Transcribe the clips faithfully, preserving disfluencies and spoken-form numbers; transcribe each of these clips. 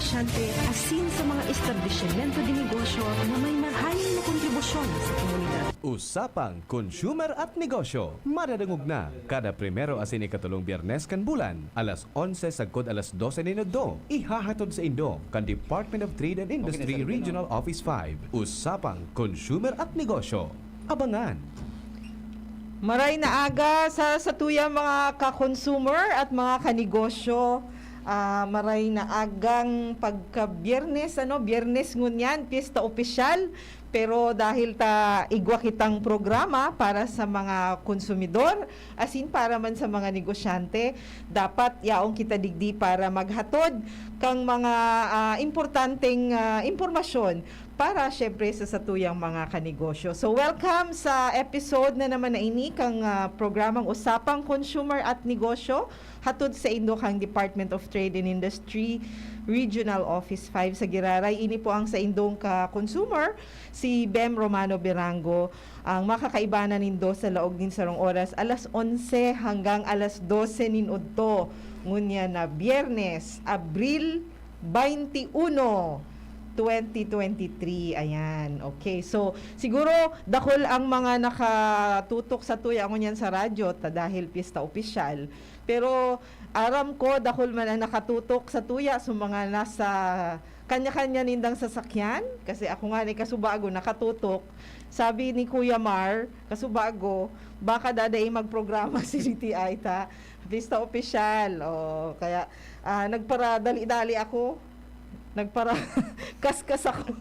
negosyante asin sa mga establisimento de negosyo na may nahayang na kontribusyon sa komunidad. Usapang Consumer at Negosyo, madadangog na kada primero asin ikatolong Biyernes kan bulan, alas onse sagkod alas dose nin udto. Ihahatod saindo kan Department of Trade and Industry Regional Office five. Usapang Consumer at Negosyo. Abangan! Maray na aga sa satuyang mga ka-consumer at mga kanegosyo. Ah, maray na agang pagka-Biyernes, ano, Biyernes ngunyan, piyesta opisyal. Pero dahil ta igwa kitang programa para sa mga konsumidor, asin para man sa mga negosyante, dapat yaon kita digdi para maghatod kang mga, ah, importanteng, ah, impormasyon para, syempre, sa satuyang mga kanegosyo. So, welcome sa episode na naman na ini kang, ah, programang Usapang Consumer at Negosyo, hatod saindo kang Department of Trade and Industry Regional Office five sa Giraray. Ini po ang saindong ka-consumer, si Bem Romano Berango. Ang makakaibanan nindo sa laog nin sarong oras, alas onse hanggang alas dose nin udto. Ngunyan na Biyernes, Abril twenty-one, twenty twenty-three. Ayan. Okay. So, siguro, dakul ang mga nakatutok satuya ngunyan sa radyo, ta dahil piyesta opisyal. Pero, aram ko, dakul man ang nakatutok satuya, so mga nasa kanya-kanya nindang sasakyan. Kasi ako nga, ni kasubago, nakatutok. Sabi ni Kuya Mar, kasubago, baka dadai magprograma si D T I ta. Pista opisyal. O, kaya, ah, nagparadali-dali ako. Nagpara-, kaskas ako.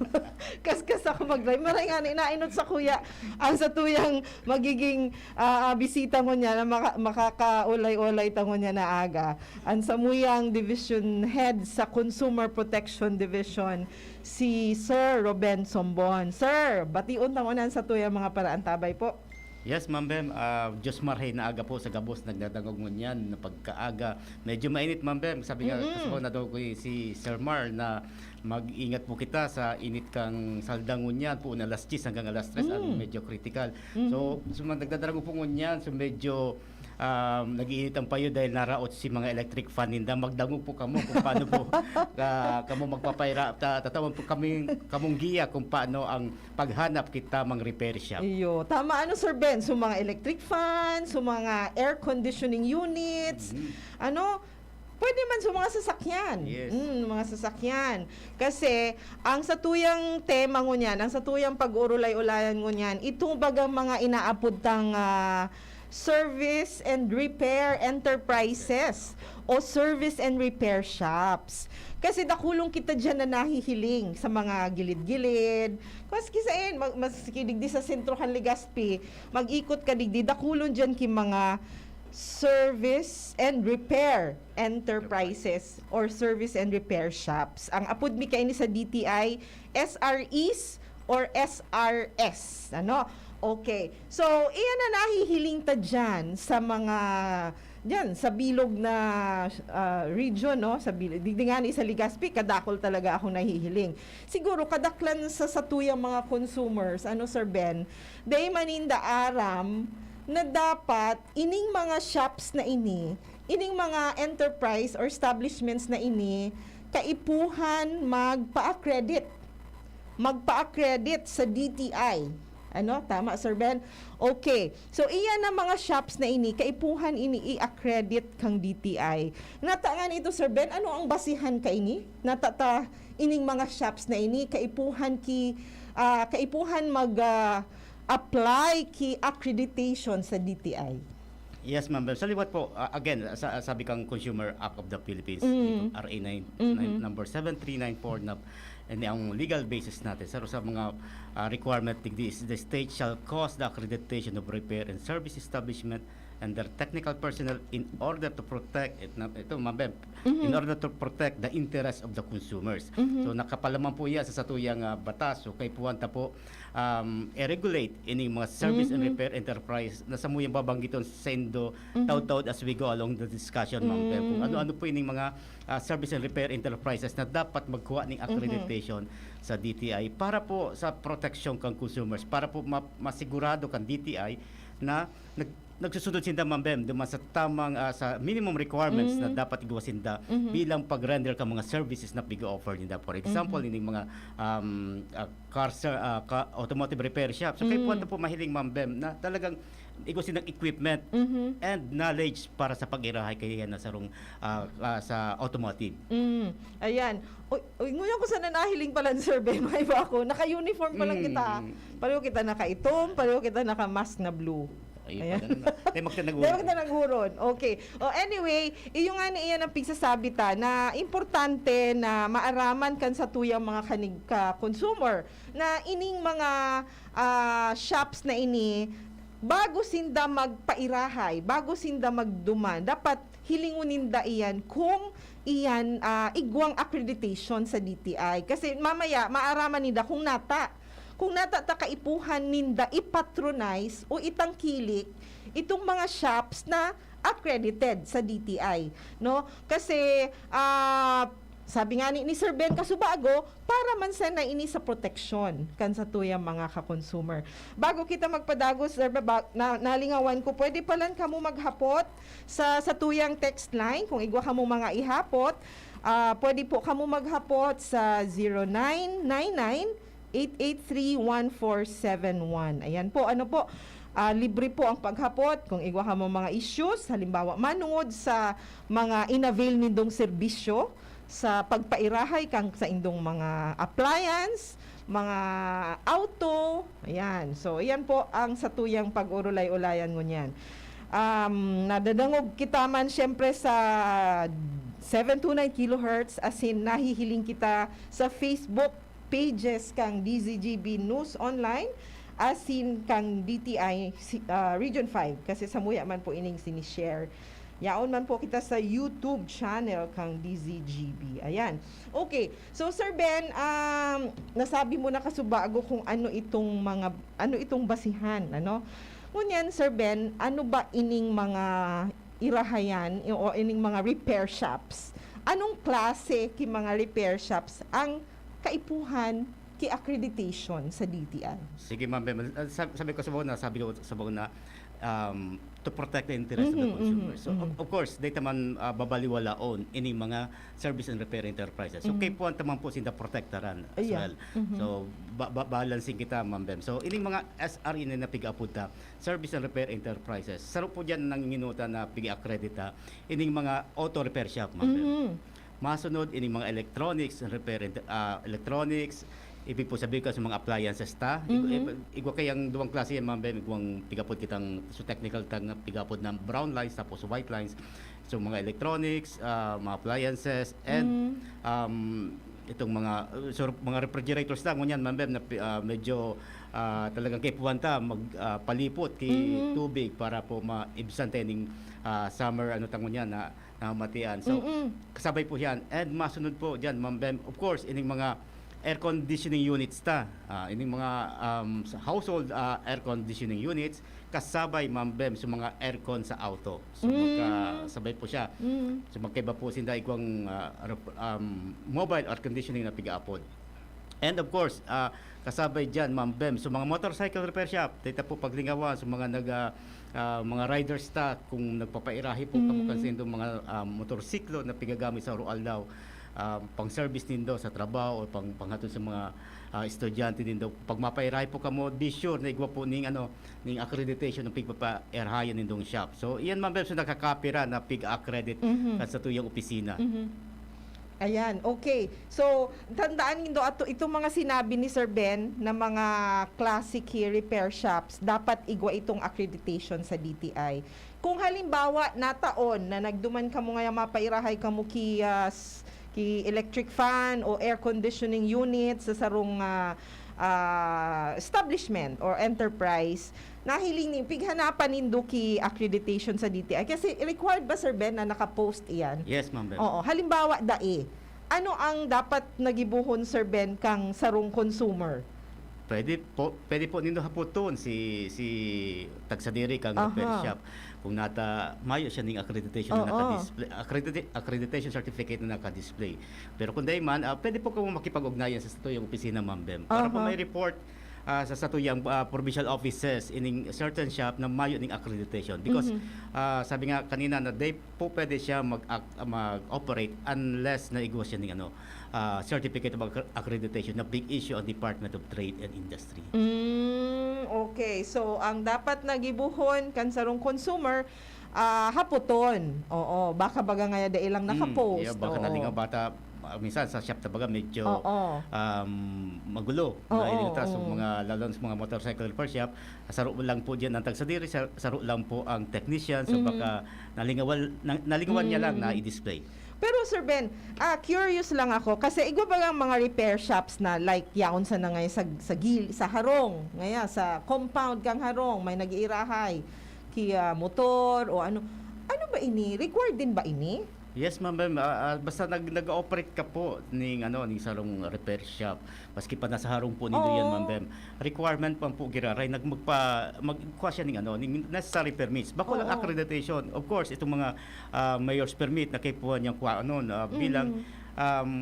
Kaskas ako mag-drive. Maray nga, ni-, nainot sa kuya. Ang satuyang magiging, ah, ah, bisita ngunyan na maka-, makakaulay-ulay ta ngunyan na aga. Ang samuyang division head sa Consumer Protection Division, si Sir Ruben Sombon. Sir, bation ta ngunyan satuyang mga paraantabay po. Yes, Ma'am Bem. Ah, Diyos marhay na aga po sa gabos nagdadangog ngunyan na pagkaaga. Medyo mainit, Ma'am Bem. Sabi nga, Mm-mm. kasi po, nadungog ko si Sir Mar na mag-ingat po kita sa init kang salda ngunyan, po na alas diyes hanggang alas tres, ang Mm. medyo critical. So, Mm-hmm. sa mga nagdadangog po ngunyan, so medyo, um, nag-iinit ang payo dahil naraot si mga electric fan ninda. Magdangog po kamo kung paano po, ah, kamo magpapaira-, ta-, tatawan po kami, kamong giya kung paano ang paghanap kita mang repair shop. Iyo. Tama, ano, Sir Ben? So, mga electric fan, so, mga air conditioning units, Mhm. ano, pwede man sa mga sasakyan. Yes. Mm, mga sasakyan. Kasi, ang satuyang tema ngunyan, ang satuyang pag-uurulay-ulayan ngunyan, itong bagang mga inaapod tang, ah, service and repair enterprises o service and repair shops. Kasi dakulong kita diyan na nahihiling sa mga gilid-gilid. Maski saen, ma-, maski digdi sa sentro kan Legazpi, mag-ikot ka digdi, dakulon diyan ki mga service and repair enterprises or service and repair shops. Ang apod mi kaini sa D T I, S R Es or S R Es, ano? Okay. So, iyan na nahihiling ta diyan sa mga, diyan, sa bilog na, ah, region, no? Sa bilog, digdi ngani sa Legazpi, kadakol talaga ako nahihiling. Siguro, kadaklan sa satuyang mga consumers, ano, Sir Ben, dai man ninda aram na dapat ining mga shops na ini, ining mga enterprise or establishments na ini, kaipuhan magpa-accredit. Magpa-accredit sa D T I. Ano? Tama, Sir Ben? Okay. So, iyan na mga shops na ini, kaipuhan ini i-accredit kang D T I. Nata nga nito, Sir Ben, ano ang basihan kaini? Nata ta ining mga shops na ini, kaipuhan ki, ah, kaipuhan mag, ah, apply ki accreditation sa D T I? Yes, Ma'am Bem. Sa liwat po, ah, again, sa, sabi kang Consumer Act of the Philippines, Mm. dito, R A nine, Mhm. nine, number seven three nine four na, and ang legal basis natin, saro sa mga, ah, requirement digdi is the state shall cause the accreditation of repair and service establishment and their technical personnel in order to protect, it, na, ito, Ma'am Bem, Mhm. in order to protect the interests of the consumers. Mhm. So, nakapalaman po yan sa satuyang, ah, batas. So, kaipuhan ta po, um, i-regulate ining mga service and Mhm. repair enterprise na samuyang babanggiton saindo Mhm. taud-taud as we go along the discussion, Ma'am Bem, kung Mm. ano-ano po ining mga, ah, service and repair enterprises na dapat magkuha ning Mhm. accreditation sa D T I para po sa proteksyon kang consumers, para po ma-, masigurado kang D T I na nag-, nagsusunod sinda, Ma'am Bem, duman sa tamang, ah, sa minimum requirements na Mhm. dapat igwa sinda Mhm. bilang pag-render kan mga services na pig-offer ninda. For example, Mhm. ining mga, um, ah, car ser-, ah, ka-, automotive repair shop. So, kaipuhan Mm. ta po mahiling, Ma'am Bem, na talagang igwa sindang equipment Mhm. and knowledge para sa pag-irahay kaiyan na sarong, ah, ah, sa automotive. Mm. Ayan. Uy, uy, nguyan ko sana nahiling pala ni Sir Bem, may ba ako? Naka-uniform pa lang kita. Mm. Pareho kita naka-itom, pareho kita naka-mask na blue. Ay, Ayan. pala na. Tayo magtanaguro. Tayo magtanaguro. Okay. O, anyway, iyo nga na iyan ang pigsasabi ta na importante na maaraman kan satuyang mga kanig-, ka-consumer na ining mga, ah, shops na ini, bago sinda magpairahay, bago sinda magduman, dapat hilingon ninda iyan kung iyan, ah, igwang accreditation sa D T I. Kasi mamaya, maaraman ninda kung nata, kung nata ta kaipuhan ninda i-patronize o itangkilik itong mga shops na accredited sa D T I, no? Kasi, ah, sabi nga ni, ni Sir Ben kasubago, para man sana ini sa proteksyon kan satuyang mga ka-consumer. Bago kita magpadagos, Sir Ben, ba-, na, nalingawan ko, pwede palan kamo maghapot sa, sa tuyang text line, kung igwa kamo mga ihapot, ah, pwede po kamo maghapot sa zero nine nine nine, eight eight three, one four seven one. Ayan po, ano po, ah, libre po ang paghapot. Kung igwa kamo mga issues, halimbawa, manungod sa mga inavail nindong serbisyo sa pagpairahay kan saindong mga appliance, mga auto, ayan. So, ayan po ang satuyang pag-urulay-ulayan ngunyan. Um, nadadangog kita man siyempre sa seven two nine kilohertz, asin nahihiling kita sa Facebook pages kang D Z G B News Online, asin kang D T I si-, ah, Region five, kasi samuya man po ining sinishare. Yaon man po kita sa YouTube channel kang D Z G B. Ayan. Okay. So, Sir Ben, um, nasabi mo na kasubago kung ano itong mga, ano itong basihan, ano? Ngunyan, Sir Ben, ano ba ining mga irahayan o ining mga repair shops? Anong klase ki mga repair shops ang kaipuhan ki accreditation sa D T I? Sige, Ma'am Bem. Ah, sab-, sabi ko sa una, sabi ko sa una, um, to protect the interest of the Mhm, consumer. mhm, So, of, mhm. of course, dai ta man, ah, babaliwalaon ining mga service and repair enterprises. So, Mhm. kaipuhan ta man po sinda protektaran as Ayan. well. Mhm. So, ba-, ba-, balancing kita, Ma'am Bem. So, ining mga S R E na pig-aapod ta, service and repair enterprises. Saro po diyan nanginginuta na pig-accredit ta ining mga auto repair shop, Ma'am Bem. Mhm. Masunod, ining mga electronics, repair and, ah, electronics, ibig po sabihin ka sa mga appliances ta. Ig-, Mhm. ig-, igwa kayang duwang klase yan, Ma'am Bem. Igwang pig-aapod kitang, so technical ta nga pig-aapod na brown lines, tapos white lines. So, mga electronics, ah, mga appliances, and, Mhm. um, itong mga, uh, so, mga refrigerators ta, ngunyan, Ma'am Bem, na pi-, ah, medyo, ah, talagang kaipuhan ta mag, ah, palipot ki Mhm. tubig para po maibsan ta ning, ah, summer, ano ta ngunyan, na namatian. So, Mm-mm. kasabay po yan. And masunod po dyan, Ma'am Bem, of course, ining mga air conditioning units ta. Ah, ining mga, um, sa household, ah, air conditioning units, kasabay, Ma'am Bem, sa mga aircon sa auto. So, Mm. magkasabay po siya. Mm. So, magkaiba po sinda igwang, ah, rep-, um, mobile air conditioning na pig-aapod. And of course, ah, kasabay dyan, Ma'am Bem, so mga motorcycle repair shop, dai ta po paglingawan, so mga nag, ah, ah, mga riders ta, kung nagpapairahi po kamo Mm. kan saindong mga, ah, motorsiklo na pigagamit sa aroaldaw, ah, pang-service nindo sa trabaho o pang, panghatod sa mga, ah, estudyante nindo, pag mapairahi po kamo, be sure na igwa po ning, ano, ning accreditation ng pigpapairahayan nindong shop. So, iyan, Ma'am Bem, so nakakapira na pig-accredit Mhm. kan satuyang opisina. Mhm. Ayan, okay. So, tandaan nindo ato itong mga sinabi ni Sir Ben na mga classic ki repair shops, dapat igwa itong accreditation sa D T I. Kung halimbawa, nataon na nagduman kamo ngaya mapairahay kamo ki, ah, s-, ki electric fan o air conditioning unit sa sarong, ah, ah, establishment or enterprise, nahiling ni, pighanapan nindo ki accreditation sa D T I. Kasi required ba, Sir Ben, na naka-post iyan? Yes, Ma'am Bem. Oo. Halimbawa, dai. Ano ang dapat na gibohon, Sir Ben, kang sarong consumer? Pwede po, pwede po nindo hapoton si, si tagsadiri kang Aha. repair shop. Kung nata, mayo siya ning accreditation na Oo. naka-display, accredita-, accreditation certificate na naka-display. Pero kung dai man, ah, pwede po kamo makipag-ugnayan sa satuyang opisina, Ma'am Bem. Para po Aha. may report, ah, sa satuyang, ah, provincial offices ining certain shop na mayo ning accreditation. Because, Mhm. ah, sabi nga kanina na di po pwede siya mag-, mag-operate unless na igwa siya ning ano, ah, Certificate of Accre-, Accreditation na pig-issue ang Department of Trade and Industry. Mm, okay. So, ang dapat na gibohon kan sarong consumer, ah, hapoton. Oo, baka baga ngaya dai lang Mm, nakapost. yeah, baka Oo. nalingaw bata, ah, minsan sa shop ta baga medyo, Oo. um, magulo. Oo, Dahil ta sa oo. mga, lalo na sa mga motorcycle repair shop, saro lang po diyan ang tagsadiri, sa-, saro lang po ang technician. So, Mm. baka nalingawan, na-, nalingawan niya lang na Mm. i-display. Pero, Sir Ben, ah, curious lang ako kasi igwa ba ang mga repair shops na, like, yaon sa na ngayon sa, sa gil-, sa harong, ngaya sa compound kang harong, may nag-iirahay ki, ah, motor o ano. Ano ba ini? Required din ba ini? Yes, ma'am, ma'am. Ah, ah, basta nag-, nag-ooperate ka po ning, ano, ning sarong repair shop, maski pa nasa harong po nindo yan, Oo. ma'am, ma'am. Requirement pa po giraray nag-, magpa-, magkuha siya ning, ano, ning necessary permits. Bako lang Oo. accreditation. Of course, itong mga, ah, mayor's permit na kaipuhan niyang kuha, ano, na bilang, Mm. um,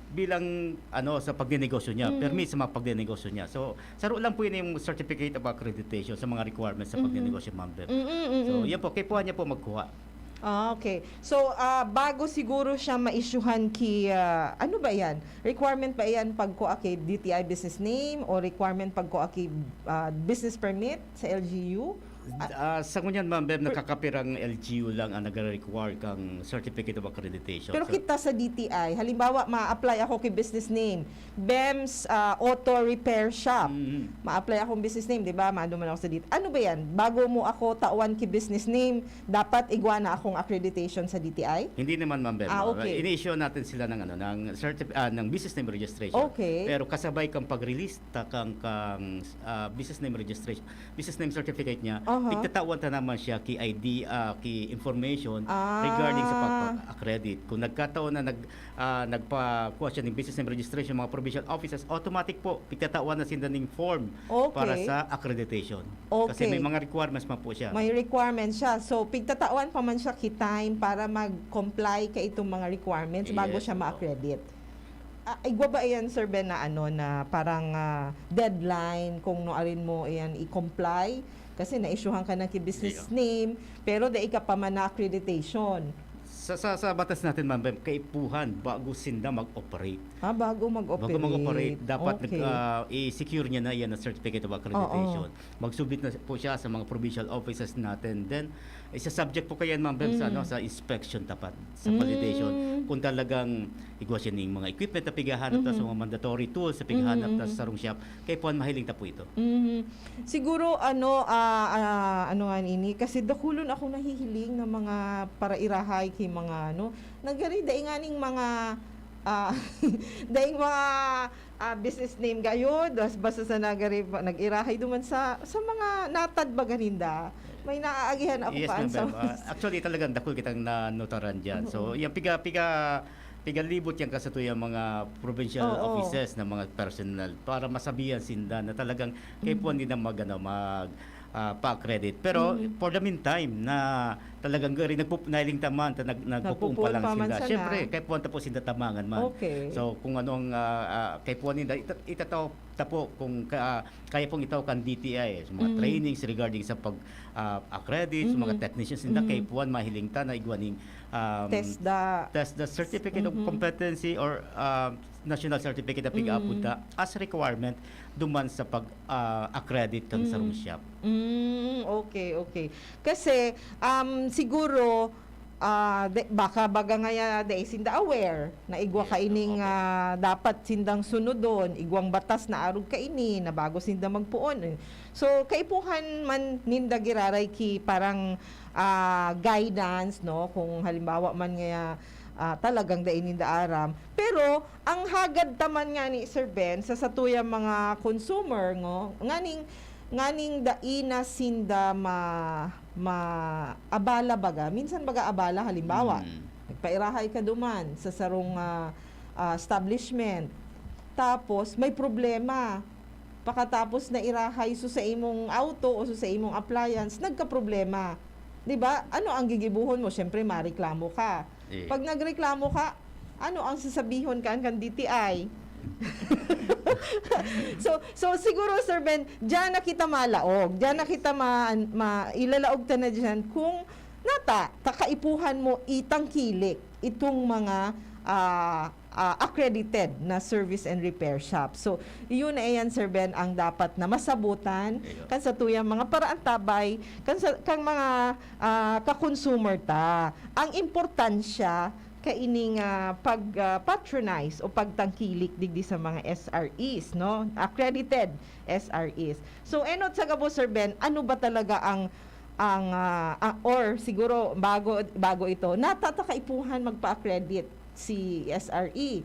bilang, ano, sa pagnenegosyo niya, Mm. permit sa mga pagnenegosyo niya. So, saro lang po yun yung certificate of accreditation sa mga requirements sa Mhm. pagnenegosyo, ma'am, ma'am. Mm, mm, So, mm. yan po, kaipuhan niya po magkuha. Ah, okay. So, ah, bago siguro siya ma-issuehan ki, ah, ano ba yan? Requirement ba yan pagkuha ki D T I business name o requirement pagkuha ki, ah, business permit sa L G U? Ah, Ah, sa ngunyan, ma'am, Bem, per- nakakapirang L G U lang ang nagre-require kang Certificate of Accreditation. Pero So, kita sa D T I, halimbawa, ma-apply ako ki business name, Bem's, ah, Auto Repair Shop. Mm. Ma-apply akong business name, di ba? Maano man ako sa D T I. Ano ba yan? Bago mo ako tawan ki business name, dapat igwa na akong accreditation sa D T I? Hindi naman, ma'am, Bem, Ah, no? Okay. Ini-issue natin sila ng, ano, ng certif-, ah, ng business name registration. Okay. Pero kasabay kang pag-release, ta kang, kang, ah, business name registration, business name certificate niya, Aha. pigtatawan ta naman siya ki I D, ah, ki information Ah. regarding sa pag-accredit. Kung nagkataon na nag-, ah, nagpakuha siya ng business name registration, mga provincial offices, automatic po, pigtatawan na sinda ning form Okay. para sa accreditation. Kasi Okay. may mga requirements man po siya. May requirements siya. So, pigtatawan pa man siya ki time para mag-comply ka itong mga requirements bago Yes, siya oo. ma-accredit. Ah, igwa ba iyan, Sir Ben, na ano, na parang, ah, deadline kung nuarin mo iyan i-comply? Kasi na-issuehan ka na ki business Iyo. name, pero dai ka pa man na-accreditation. Sa, sa, sa batas natin, ma'am, Bem, kaipuhan bago sinda mag-operate. Ah, bago mag-operate. Bago mag-operate, dapat nag-, Okay. ah, i-secure niya na yan ang Certificate of Accreditation. Oo. Mag-submit na po siya sa mga provincial offices natin. Then, isa-subject po kayan, ma'am, Bem, sa, Mm. ano, sa inspection dapat, sa Mm. validation. Kung talagang igwa siya ning mga equipment na pighahanap ta sa Mm. mga mandatory tools na pighahanap ta Mm. sa sarong shop, kaipuhan mahiling ta po ito. Mm. Siguro, ano, ah, ah, ano nga ini, kasi dakulon ako nahihiling na mga parairahay ki mga, ano, nagari, dai nga ning mga, ah, daing mga, ah, business name gayo, das-, basta sa nagari, nag-irahay duman sa, sa mga natad baga ninda. May naaagihan ako Yes, paan ma'am, sa ma'am. Ah, actually, talagang dakul kitang nanotaran dyan. So, Mm-mm. yung piga, piga, pigalibot yan ka sa tuyang mga provincial Oo. offices na mga personnel para masabihan sinda na talagang kaipuhan Mm. din na mag, ano, mag, ah, pa-accredit. Pero Mm. for the meantime, na talagang gari, nagpup-, nahiling ta man, ta nag-, nagpupuon pa Nagpupuon lang pa man sinda. sana. Siyempre, kaipuhan ta po sinda tabangan man. Okay. So, kung ano ang, ah, ah, kaipuhan ninda, ita-, itataw ta po kung ka-, ah, kaya pong itaw kan D T I, sa mga Mm. trainings regarding sa pag, ah, accredit, sa mga Mm. technicians ninda, Mm. kaipuhan mahiling ta na igwa ning, um, TESDA. TESDA Certificate of Mhm. Competency or, ah, National Certificate na pig-aapod Mm. ta as requirement duman sa pag, ah, accredit kan Mm. sarong shop. Mm, okay, okay. Kasi, um, siguro, ah, de-, baka baga ngaya dai sinda aware na igwa Yes, kaining, oo. ah, dapat sindang sunodon, igwang batas na arog kaini na bago sinda magpoon, eh. So, kaipuhan man ninda giraray ki parang, ah, guidance, no? Kung halimbawa man ngaya, ah, talagang dai ninda aram. Pero, ang hagad ta man ngani, Sir Ben, sa satuyang mga consumer, ngo, nganing, nganing dai na sinda ma-, maabala baga. Minsan baga abala, halimbawa, Mm. nagpairahay ka duman sa sarong, ah, ah, establishment. Tapos, may problema. Pakatapos na irahay so sa imong auto o so sa imong appliance, nagkaproblema. Di ba? Ano ang gigibuhon mo? Siyempre, mareklamo ka. Eh. Pag nagreklamo ka, ano ang sasabihon kan, kan D T I? So, so siguro, Sir Ben, diyan na kita malaog. Diyan na kita ma-, ma-, ilalaog ta na diyan kung nata, ta kaipuhan mo itangkilik itong mga, ah, ah, accredited na service and repair shop. So, iyon na iyan, Sir Ben, ang dapat na masabutan Iyo. kan sa tuyang mga paraantabay, kan sa, kang mga, ah, ka-consumer ta. Ang importansya kaining, ah, pag, ah, patronize o pagtangkilik digdi sa mga S R Es, no? Accredited S R Es. So, enot sa gabos, Sir Ben, ano ba talaga ang, ang, ah, ah, or siguro bago, bago ito, nata ta kaipuhan magpa-accredit si S R E?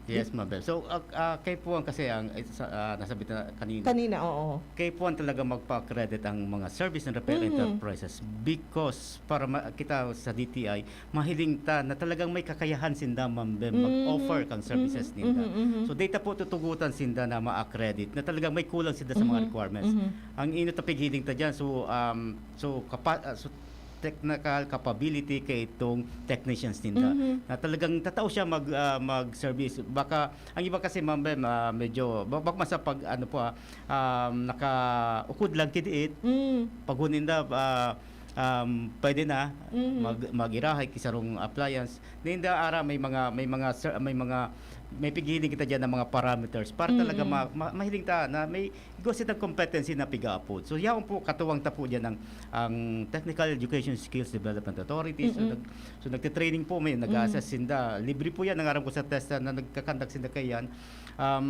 Yes, Ma'am Beb. So, ah, ah, kaipuhan kasi ang, eh, sa, ah, nasabi na kanina. Kanina, oo. Kaipuhan talaga magpa-accredit ang mga service and repair Mhm. enterprises because para ma-, kita sa D T I, mahiling ta na talagang may kakayahan sinda, Ma'am Beb, Mm. mag-offer kang services Mhm, ninda. mhm, mhm. So, data po tutugutan sinda na ma-accredit na talagang may kulang sinda sa mga Mhm, requirements. mhm. Ang inot na pighiling ta dyan, so, um, so, kapa-, ah, so, technical capability kay itong technicians ninda Mhm. na talagang tatao siya mag, ah, mag-service. Baka, ang iba kasi, Ma'am Beb, ah, medyo, ba-, baka sa pag, ano po, ah, um, nakaukod lang kidiit, Mm. pag ninda, ah, um, pwede na Mhm. mag, mag-irahay ki sarong appliance. Ninda ara may mga, may mga ser-, may mga, may pighiling kita diyan ng mga parameters para talaga Mhm. ma-, ma-, mahiling ta na may igwa sitang competency na piga-apod. So, yaon po, katuwang ta po diyan ang, ang Technical Education Skills Development Authority. So, Mm-mm. nag-, so, nagte-training po, may nag-a-assess Mhm. sinda. Libre po yan, ang aram ko sa TESDA na nagkakandak sinda kaiyan. Um,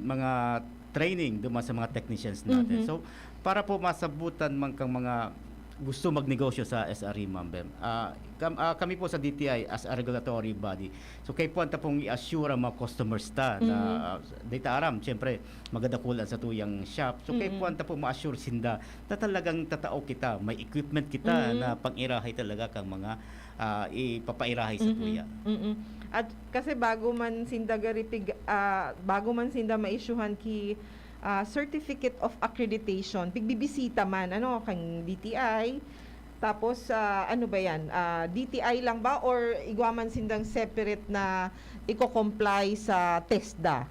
mga training duman sa mga technicians natin. Mhm. So, para po masabutan man kang mga gusto magnegosyo sa S R E, Ma'am Bem, ah, kam-, ah, kami po sa D T I as a regulatory body, so kaipuhan ta pong i-assure ang mga customers ta na, Mhm. ah, data aram, siyempre, magadakulan sa tuyang shop. So, Mm. kaipuhan ta po ma-assure sinda na talagang tatao kita, may equipment kita Mm. na pang-irahay talaga kang mga, ah, ipapairahay sa Mhm. tuya. Mm. At kasi bago man sinda garipig-, ah, bago man sinda maisyuhan ki, ah, Certificate of Accreditation, pigbibisita man, ano, kan D T I. Tapos, ah, ano ba yan? Ah, D T I lang ba or igwa man sindang separate na iko-comply sa TESDA?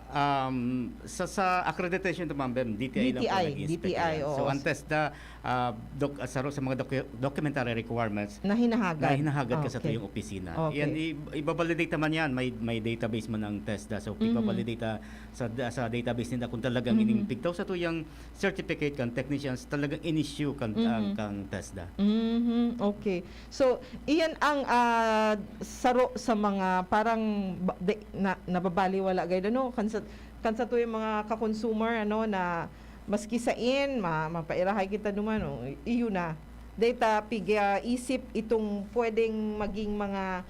Um, sa, sa accreditation to, Ma'am Bem, D T I lang po D T I, nag-i-inspect D T I, yan. So, oo. Ang TESDA, ah, doc-, ah, saro sa mga docu-, documentary requirements Na hinahagad. na hinahagad ka sa Okay. tuyong opisina. Okay. Yan, i-, ibabalidate naman yan. May, may database man ang TESDA. So, Mm. ibabalidate, ah, sa, sa database nila kung talagang Mhm. ining pigtaw sa tuyang certificate kan technicians, talagang in-issue kan, Mhm. ang, kang TESDA. Mhm. Okay. So, iyan ang, ah, saro sa mga parang ba-, de-, na, nababaliwala gayud, ano, kan sa, kan sa tuyang mga ka-consumer, ano, na maski sain, ma-, mapairahay kita duman, o, iyo na. Data, piga-isip itong pwedeng maging mga,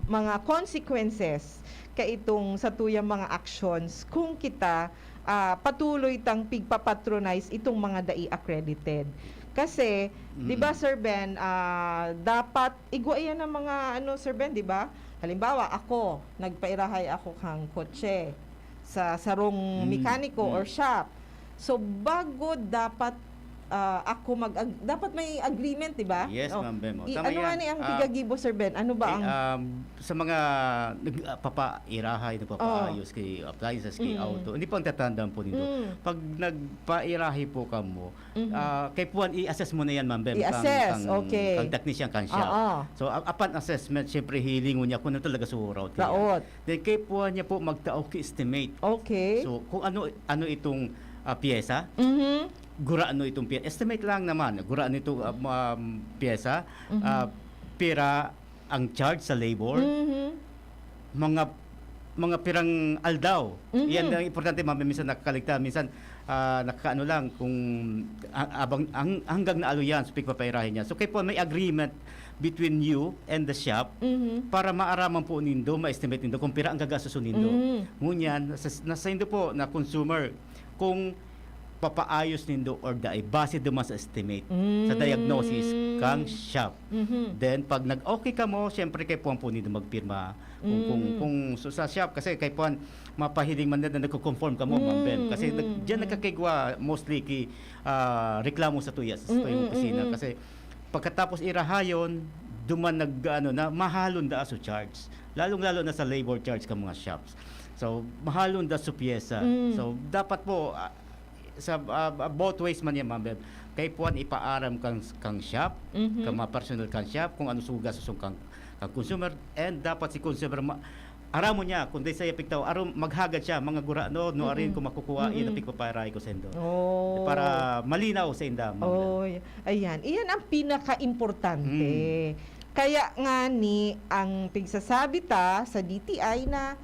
mga consequences kaitong sa tuyang mga actions kung kita, ah, patuloy tang pigpapatronize itong mga dai accredited. Kasi, di ba, Mm. Sir Ben, ah, dapat igwa iyan ang mga, ano, Sir Ben, di ba? Halimbawa, ako, nagpairahay ako kang kotse sa sarong Mm, mekaniko mm. or shop. So, bago dapat, ah, ako mag-, dapat may agreement, di ba? Yes, Oh, Ma'am Bem. Oh, i-, tama ano yan. nga ni ang Ah, pigagibo, Sir Ben? Ano ba eh, ang um, sa mga nag-, ah, papairahay, nagpapaayos Ah. kay appliances, kay Mm. auto, hindi po ang tatandaan po nito. Mm. Pag nagpairahay po kamo, Mhm. ah, kaipuhan i-assess mo na yan, Ma'am Bem, kang, I-assess, kang, okay. kang technician, kang shop. Oo. So, a-, upon assessment, siyempre, hilingon niya kung ano talaga suraw. Raot. Then, kaipuhan niya po magtao ki estimate. Okay. So, kung ano, ano itong, ah, pyesa, Mhm. gurano itong pyesa. Estimate lang naman, gurano itong, ah, um, pyesa, Mhm. ah, pira ang charge sa labor, Mhm. mga, mga pirang aldaw. Mhm. Yan ang importante, Ma'am, minsan nakakaligtaan, minsan, ah, nakakaano lang kung a-, abang, ang, hanggang naalo yan, so pigpapairahin niya. So, kaipuhan may agreement between you and the shop Mhm. para maaraman po nindo, ma-estimate nindo kung pira ang gagastuson nindo. Mm. Ngunyan, sa, na saindo po na consumer, kung papaayos nindo or dai, base duman sa estimate, sa Mm. diagnosis kang shop. Mhm. Then, pag nag-okay kamo, siyempre, kaipuhan po nindo magpirma. Kung, kung, Mm. kung so, sa shop, kasi kaipuhan, mapahiling man na nagko-conform kamo, Ma'am Bem. Mm, Kasi nag-, mm, diyan mm. nagkakaigwa mostly ki, ah, reklamo sa tuya, sa Mm, tuyang mm, opisina. mm. Kasi pagkatapos irahayon, duman nag, ano, na mahalon daa so charge. Lalong-lalo na sa labor charge ka mga shops. So, mahalon da su pyesa. Mm. So, dapat po, ah, sa, ah, both ways man yan, Ma'am Bev. Kaipuhan ipaaram kang, kang shop, Mhm. kang mga personnel kang shop, kung ano suga sa sung kang, kang consumer, and dapat si consumer ma-, aram mo niya, kung di sa ipigtaw, aram, maghagad siya, mga gurano, no, arin Mhm. kung makukuha, yun ang Mhm. pigpapairahay ko sa indo. Oh. Para malinaw sa inda, Ma'am Bev. Oy, ayan. Iyan ang pinaka-importante. Mm. Kaya nga ni, ang pigsasabi ta sa D T I na,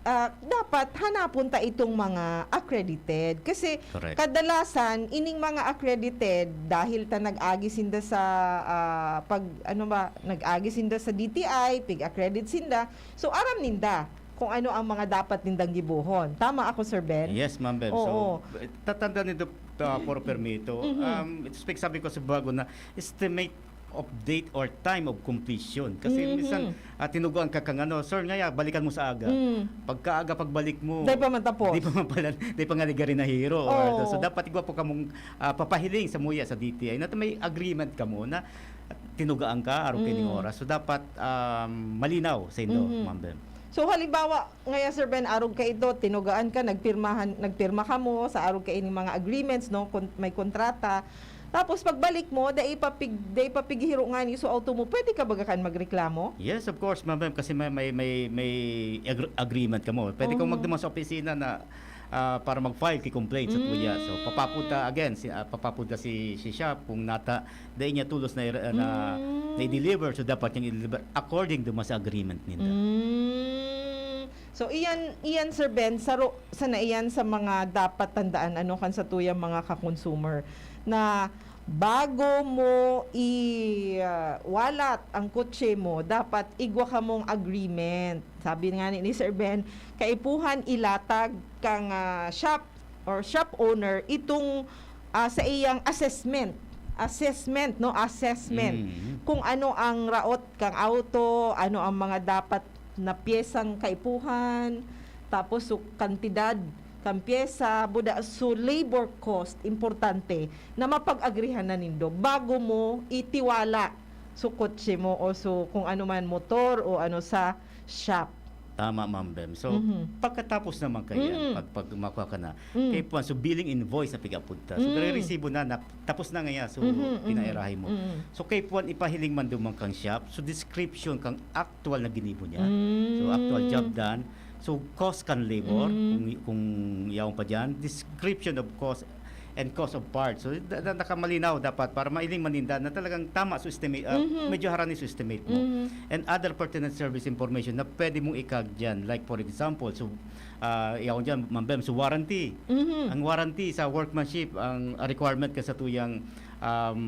ah, dapat hanapon ta itong mga accredited. Kasi Correct. kadalasan, ining mga accredited, dahil ta nag-agi sinda sa, ah, pag, ano ba, nag-agi sinda sa D T I, pig-accredit sinda. So, aram ninda kung ano ang mga dapat nindang gibohon. Tama ako, Sir Ben? Yes, Ma'am Bev. Oo. So, tatanda nindo, ah, puro permito. Mhm. Um, it's like sabi ko sa bago na estimate of date or time of completion. Kasi Mhm. minsan, ah, tinugoan ka kang ano, "Sir, ngaya, balikan mo sa aga." Mm. Pagkaaga, pagbalik mo, Di pa man tapos. di pa man pala, di pa nga nagari nahiro. Oo. So, dapat igwa po kamong, ah, papahiling sa muya sa D T I na may agreement kamo na tinugaan ka, arog kaining Mm. oras. So, dapat, um, malinaw sa indo, Mhm. Ma'am Bev. So, halimbawa, ngaya, Sir Ben, arog kaito, tinugaan ka, nagpirmahan, nagpirma kamo sa arog kaining mga agreements, no? Kon-, may kontrata. Tapos, pagbalik mo, dai pa pig-, dai pa pighiro ngani so auto mo, pwede ka baga kan magreklamo? Yes, of course, Ma'am Bev, kasi may, may, may, may agr-, agreement kamo. Pwede kang Oo. magduman sa opisina na, ah, para mag-file ki complaint sa tuya. So, Mm. papapod ta, again, si, ah, papapod ta si, si shop kung nata-, dai niya tolos na ira-, na, Mm. na i-deliver, so dapat niyang i-deliver according duman sa agreement ninda. Mm. So, iyan, iyan, Sir Ben, saro sana iyan sa mga dapat tandaan, ano, kan satuyang mga ka-consumer, na bago mo i, ah, walat ang kotse mo, dapat igwa kamong agreement. Sabi nga ni, ni Sir Ben, kaipuhan ilatag kang, ah, shop or shop owner itong, ah, sa iyang assessment. Assessment, no? Assessment. Mm. Kung ano ang raot kang auto, ano ang mga dapat na pyesang kaipuhan, tapos so kantidad kan pyesa, buda, so labor cost, importante na mapag-agrihan na nindo bago mo itiwala so kotse mo o so kung ano man, motor o ano sa shop. Tama, Ma'am Bem. So, Mhm. pagkatapos naman kaya, Mhm. pag, pag makuha ka na, Mm. kaipuhan, so billing invoice na pig-apod ta. So, Mm. resibo na, na, tapos na ngaya, so, Mhm, mhm. pinairahi mo. Mm. So, kaipuhan, ipahiling man duman kang shop. So, description kang actual na ginibo niya. So, Mm. actual job done. So, cost kan labor, Mm. kung, kung yaon pa diyan. Description of cost and cost of parts. So, da-, da-, nakamalinaw dapat para mailing maninda na talagang tama so estimate, ah, Mhm. medyo harani so estimate mo. Mhm. And other pertinent service information na pwede mong ikag diyan. Like, for example, so, ah, yaon diyan, Ma'am Bem, so warranty. Mhm. Ang warranty sa workmanship, ang requirement ka sa tuyang, um,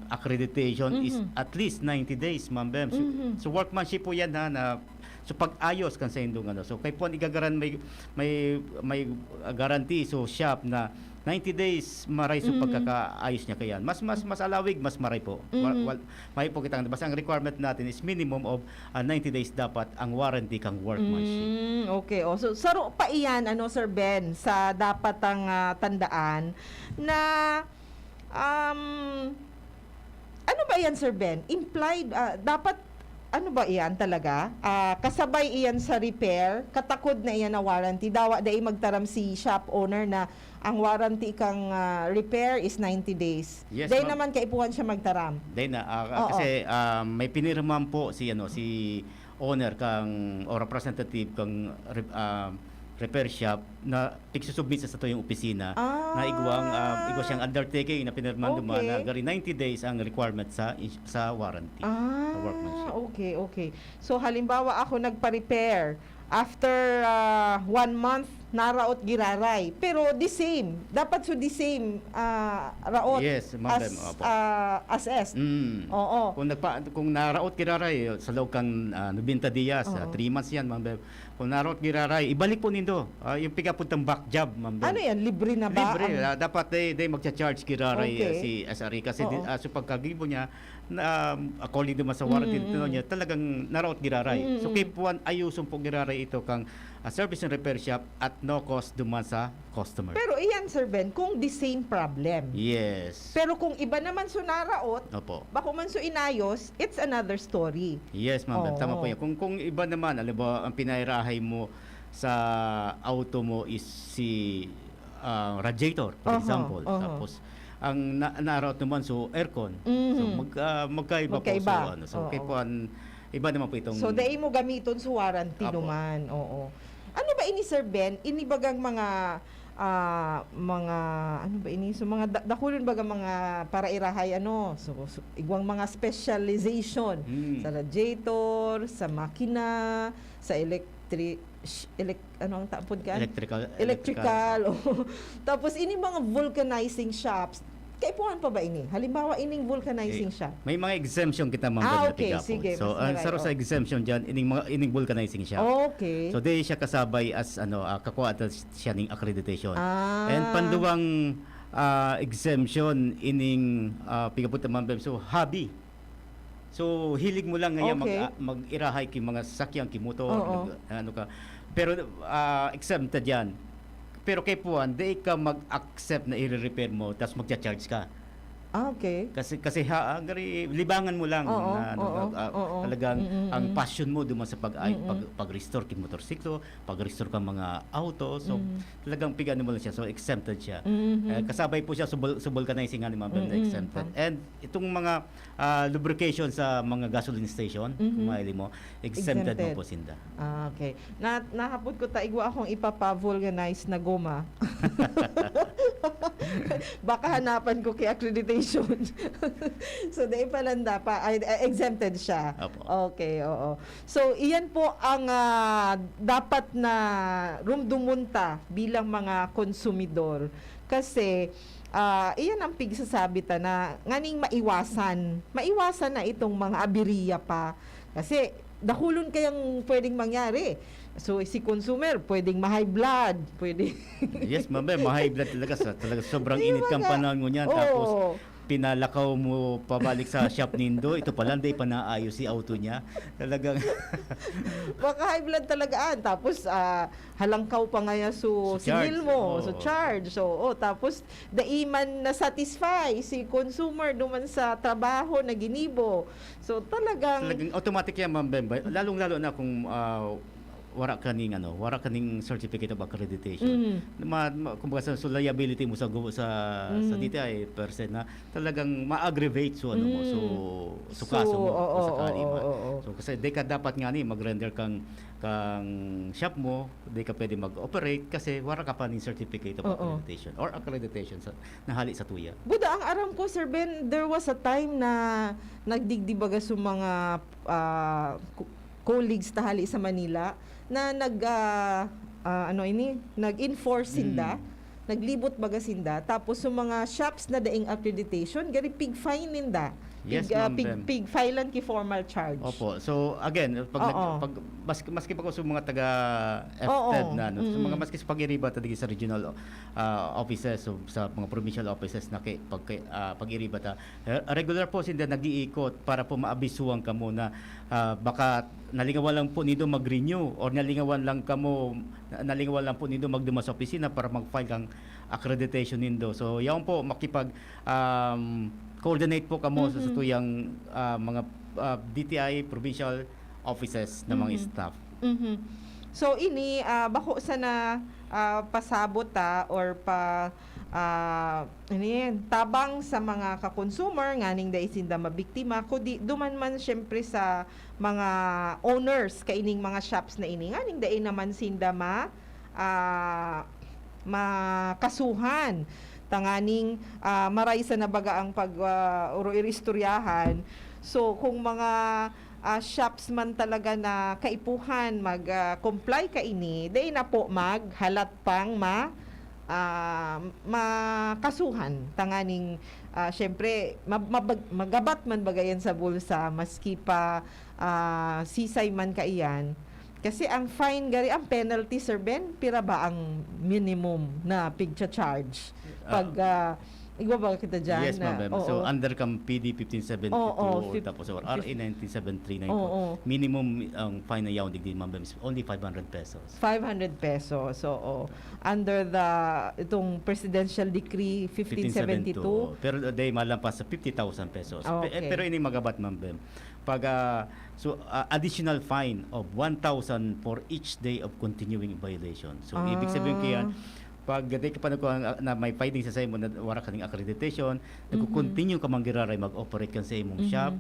accreditation is Mhm. at least ninety days, Ma'am Bem. So, Mhm. so workmanship po yan, ha, na, so pag-ayos kan sa indong ano. So, kaipuhan igagaran-, may, may, may guarantee, so shop na ninety days maray so Mhm. pagkakaayos niya kayan. Mas, mas, mas alawig, mas maray po. Wa-, Mhm. wal-, may po kitang, basta ang requirement natin is minimum of, ah, ninety days dapat ang warranty kang workmanship. Mm, okay. Oh, so, saro pa iyan, ano, Sir Ben, sa dapat ang, ah, tandaan na, um, ano ba iyan, Sir Ben? Implied, ah, dapat, ano ba iyan talaga? Ah, kasabay iyan sa repair, katakod na iyan na warranty. Dawa dai magtaram si shop owner na ang warranty kang, ah, repair is ninety days. Yes, Dai ma'am. naman kaipuhan siya magtaram. Dai na, ah, Oo. kasi, ah, may pinirmahan po si, ano, si owner kang, o representative kang rep-, ah, repair shop na pigsusubmit sa satuyang opisina na igwang, ah, Ah. igwa siyang undertaking na pinirmahan duman na Okay. gari ninety days ang requirement sa ins-, sa warranty, sa Ah, workmanship. okay, okay. So, halimbawa, ako nagpa-repair. After, ah, one month, naraot giraray. Pero the same. Dapat so the same, ah, raot Yes, Ma'am as, Bem, opo. ah, assessed. Mm. Oo. Kung nagpa-, kung naraot giraray, sa loob kan, ah, nobenta diyas, ah, Oo. three months yan, Ma'am Bem. Kung naraot giraray, ibalik po nindo. Ah, yung pig-apod tang back job, Ma'am Bem. Ano yan? Libre na ba Libre. ang Ah, dapat they, they magcha-charge giraray, Okay. ah, si S R A kasi Oo. di-, ah, so pagkagibo niya, na, um, according naman sa warranty Mm, mm. niya, talagang naraot giraray. Mm, So, mm. kaipuhan, ayuson po giraray ito kang, ah, service and repair shop at no cost duman sa customer. Pero iyan, Sir Ben, kung the same problem. Yes. Pero kung iba naman so naraot, Opo. bako man so inayos, it's another story. Yes, Ma'am Bem. Tama po Oo. yan. Kung, kung iba naman, alam mo, ang pinairahay mo, sa auto mo is si, ah, radiator, for Oho, example. oho. Tapos, ang na narout naman, so, aircon. So, Mhm. mag ah, magkaiba po. Magkaiba. So, ano, so, kaya Oo. po, an iba naman po itong So, dai mo gamiton suwaran ti Apo. duman. Oo. Ano ba ini, Sir Ben? Ini bagang mga, ah, mga, ano ba ini? So, mga da dakulon baga mga parairahay, ano? So, so, igwang mga specialization. Hmm. Sa radiator, sa makina, sa electri sh elec ano ang tapod kan? Electrical, Electrical, oo. Tapos ini mga vulcanizing shops, kaipuhan pa ba ini? Halimbawa, ining vulcanizing Eh, shop. may mga exemption kita, Ma'am Ah, Gab, na okay. tigapon. Sige, So, mas ang maray, saro sa oh. exemption dyan, ining mga, ining vulcanizing shop. Okay. So, di siya kasabay as, ano, ah, kakuha ta siya ning accreditation. Ah. And panduwang, ah, exemption ining, ah, pigapunta, Ma'am Beb. So, hobby. So, hilig mo lang ngayon mag, Okay. ah, mag-irahay ki mga sakyan, ki motor, Oo. nag, ano ka. Pero, ah, exempted yan. Pero kay puwan, di ka mag-accept na i-repair mo, tas magcha-charge ka. Ah, okay. Kasi, kasi ha, ah, gari, libangan mo lang Oo, na, ano, oo, ah, oo. talagang Mm, mm, ang mm. passion mo duman sa pag, ay, Mm, mm. pag, pag-restore ki motorsiklo, pag-restore ka mga auto. So, Mm. talagang pig-ano mo lang siya. So, exempted siya. Mhm. Eh, kasabay po siya sa vul-, sa vulcanizing nga ni Ma'am Beb na Mm, exempted. tama. And itong mga, ah, lubrication sa mga gasoline station, Mhm. kung mahiling mo, exempted, Exempted. mo po sinda. Ah, okay. Na nahapot ko ta igwa akong ipapa-vulcanize na goma. Baka hanapan ko ki accreditation. So, dai pa lang dapa ay, ay, exempted siya. Opo. Okay, oo. So, iyan po ang, ah, dapat na rumdumon ta bilang mga konsumidor. Kasi, ah, iyan ang pigsasabi ta na nganing maiwasan. Maiwasan na itong mga abiriya pa. Kasi, dakulon kayang pwedeng mangyari. So, si consumer, pwedeng ma-high blood, pwede Yes, Ma'am Beb, ma-high blood talaga sa, talaga sobrang Di init ba kang nga? panahon ngunyan. Oo. Tapos, pinalakaw mo pabalik sa shop nindo, ito pala, hindi pa naayos si auto niya. Talagang Baka high blood talaga, ah. Tapos, ah, halangkaw pa ngaya so, So, charge, singil mo, oo. so charge. So, oh, tapos, dai man na-satisfy si consumer duman sa trabaho na ginibo. So, talagang Talagang automatic yan, Ma'am Beb. Lalong-lalo na kung, ah, wara ka ning, ano, wara ka ning certificate of accreditation. Mhm. Ma, ma, kumbaga sa, so liability mo sa gu-, sa, sa Mhm. D T I per se na talagang ma-aggravate so, ano mo, so, Mm. so kaso mo, Oo, kung sakali oo, man. oo, oo. So, kasi di ka dapat nga ni mag-render kang, kang shop mo, di ka pwede mag-operate kasi wara ka pa ning certificate of Oo. accreditation or accreditation sa, na hali sa tuya. Buda, ang aram ko, Sir Ben, there was a time na nagdigdi baga so mga, ah, co-, colleagues ta hali sa Manila na nag, ah, ah, ano ini, nag-enforce sinda, Mm. naglibot baga sinda, tapos so mga shops na daing accreditation, gari pig-fine ninda. Yes, Pig, ah, Ma'am pig, Bem. Pig-filean ki formal charge. Opo. So, again, pag, nag, Oo. pag maski, maski pa ko sa mga taga F T E D Oo. na, no, sa mga Mm. maski sa pag-iriba ta digi sa regional, ah, offices, so, sa mga provincial offices na kay, pag, kay, ah, pag-iriba ta, eh, regular po sinda nag-iikot para po maabisuhan kamo na, ah, baka nalingawan lang po nindo mag-renew or nalingawan lang kamo, na-, nalingawan lang po nindo magduman sa opisina para mag-file kang accreditation nindo. So, yaon po, makipag, um, coordinate po kamo sa, sa Mhm. tuyang, ah, mga, ah, D T I provincial offices na mga Mhm. staff. Mhm. So, ini, ah, bako sana, ah, pasabot ta or pa, ah, ano yan, tabang sa mga ka-consumer nganing dai sinda mabiktima, kundi duman man siyempre sa mga owners kaining mga shops na ini, nganing dai naman sinda ma-, ah, makasuhan. Tanganing, ah, maray sana baga ang pag, ah, oro iristoryahan. So, kung mga, ah, shops man talaga na kaipuhan mag, ah, comply kaini, dai na po maghalat pang ma-, ah, makasuhan. Tanganing, ah, siyempre, mab-, mabag-, magabat man baga yan sa bulsa, maski pa, ah, sisay man kaiyan. Kasi ang fine gari, ang penalty, Sir Ben, pira ba ang minimum na pigcha-charge? Ah, Pag, ah, igwa ba kita dyan Yes, na, Ma'am Bem. oo. So, under kang P D fifteen seventy-two, Oo, fif-, tapos or fif-, R A nineteen seventy-three na Oo. Minimum ang fine na yaon digdi, Ma'am Bem, is only five hundred pesos. Five hundred pesos, oo. Under the, itong Presidential Decree fifteen seventy-two. Pero, uh, day malampas sa fifty thousand pesos. Pe-, eh, Okay. pero ini magabat, Ma'am Bem. Pag, ah, so, ah, additional fine of one thousand for each day of continuing violation. So, ibig sabihin ko yan, Ah. pag dai ka pa nagkuha, ah, na may finding sa saimo na wala ka ning accreditation, Mhm. nagko-continue ka man giraray mag-operate kan sa imong Mhm. shop,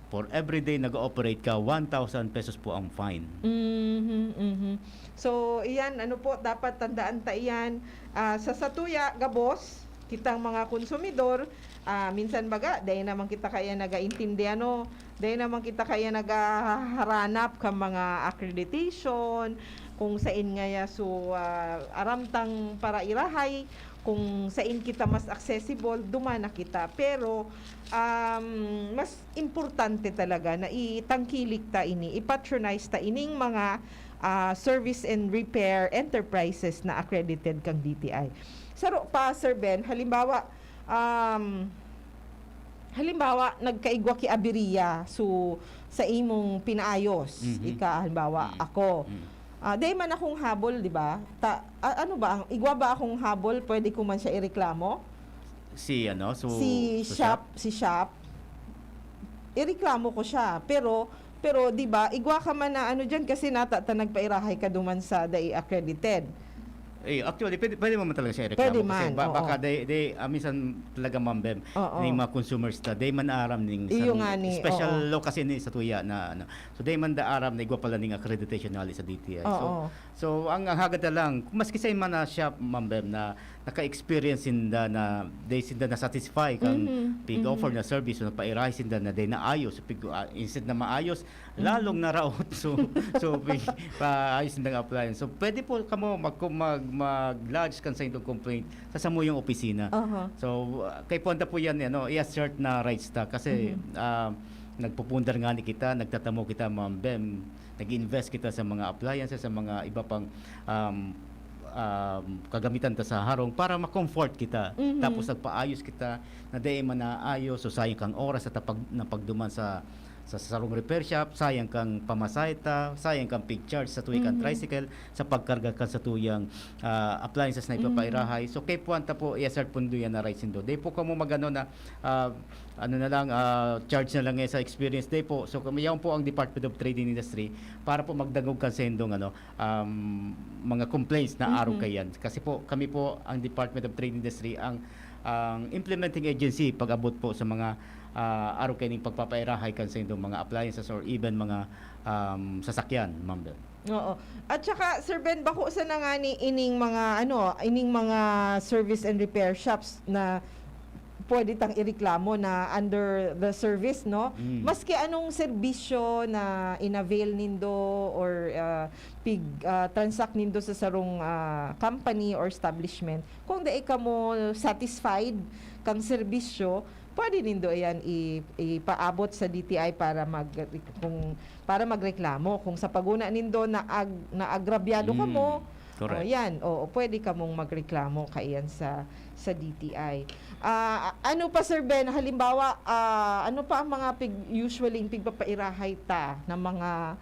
for every day nag-ooperate ka, one thousand pesos po ang fine. Mhm, mhm. So, iyan, ano po, dapat tandaan ta iyan. Ah, sa satuya, gabos, kitang mga konsumidor, ah, minsan baga, dai naman kita kaya nagaintindi, ano, dai naman kita kaya naghaharanap kan mga accreditation, kung sain ngaya so, ah, aram tang parairahay, kung sain kita mas accessible, duman na kita. Pero, um, mas importante talaga na itangkilik ta ini, i-patronize ta ining mga, ah, service and repair enterprises na accredited kang D T I. Saro pa, Sir Ben, halimbawa, um, halimbawa, nagkaigwa ki abiriya, so, sa imong pinaayos, Mhm. ika, halimbawa, Mm. ako. Mm. Ah, dai man akong habol, di ba? Ta-, a-, ano ba, ang igwa ba akong habol, pwede ko man siya ireklamo? Si ano, so, Si so shop, shop? si shop. Ireklamo ko siya, pero, pero, di ba, igwa ka man na ano diyan kasi nata ta nagpairahay ka duman sa dai accredited. Eh, actually, pwede, pwede mo man talaga siya ireklamo Pwede kasi man, ba-, oo. baka they, they, ah, minsan talaga, Ma'am Bem, Oo. ning mga consumers ta, they man aram ning Iyo san-, nga ni, special oo. law kasi ni sa tuya na, ano. So, they man da aram na igwa pala ning accreditation na hali sa D T I. So, Oo. so, ang, ang hagad na lang, maski sa man na shop, Ma'am Bem, na naka-experience sinda na, they sinda na-satisfy kang Mhm, pig-offer mhm. na service, so nagpairahay sinda na they naayos, so pig-, ah, instead na maayos, Mhm. lalong naraot. So, so, pi-, paayos nindang appliance. So, pwede po kamo mag-, mag-, mag-lodge kan sa inyong complaint sa samuyang opisina. Aha. So, ah, kay puwanta po yan, ano, i-assert na rights ta kasi, Mhm. ah, nagpupundar nga ni kita, nagtatamo kita, Ma'am Bem, nag-invest kita sa mga appliances, sa mga iba pang, um, um, kagamitan ta sa harong para ma-comfort kita. Mhm. Tapos nagpaayos kita na dai man naayos, so sayang kang oras sa tapag-, na pagduman sa, sa sarong repair shop, sayang kang pamasahe ta, sayang kang pig-charge sa tuwi kang Mhm. tricycle, sa pagkarga kan sa tuyang, ah, appliances na Mhm. ipapairahay. So, kay puwanta po, i-assert po nindo yan na rights nindo. Di po kamo magano na, ah, ano na lang, ah, charge na lang eh sa experience. Di po. So, kami, yan po ang Department of Trade and Industry para po magdangog kan sa indong, ano, um, mga complaints na arog Mhm. kaiyan. Kasi po, kami po, ang Department of Trade Industry, ang, ang implementing agency pag-abot po sa mga, ah, arog kaining pagpapairahay kan sa indong mga appliances or even mga, um, sasakyan, Ma'am Bel. Oo. At saka, Sir Ben, bako sana ngani ining mga, ano, ining mga service and repair shops na pwede tang ireklamo na under the service, no? Mm. Maski anong serbisyo na inavail nindo or, ah, pig-, ah, transact nindo sa sarong, ah, company or establishment, kung dai kamo satisfied kang serbisyo, pwede nindo iyan i-, ipaabot sa D T I para mag-, kung, para magreklamo. Kung sa paguna nindo naag-, naagrabyado Mm. kamo, Correct. O, yan. Oo, pwede kamong magreklamo kaiyan sa, sa D T I. Ah, ano pa, Sir Ben? Halimbawa, ah, ano pa ang mga pig-, usually pigpapairahay ta na mga,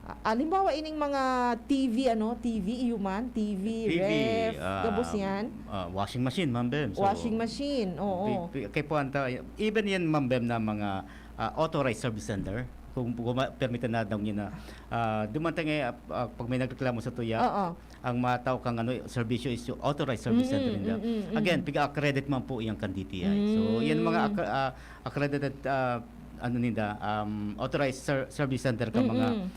ah, halimbawa, ining mga T V, ano? T V, iyo man? T V, T V, ref, ah, gabos yan? ah, washing machine, Ma'am Bem. So, Washing machine, oo. pi-, pi-, kay puwanta, even yan, Ma'am Bem, na mga, ah, authorized service center, kung, kung ma-, permit na daw niya na, ah, dumantang eh, ah, ah, pag may nagreklamo sa tuya, Oo. ang mataw kang ano, serbisyo is yung authorized service center Mm, ninda. mm, mm, mm. Again, piga-accredit man po yan kan D T I. So, yan mga Mm. accre-, ah, accredited, ah, ano ninda, um, authorized ser-, service center ka mga Mm-mm.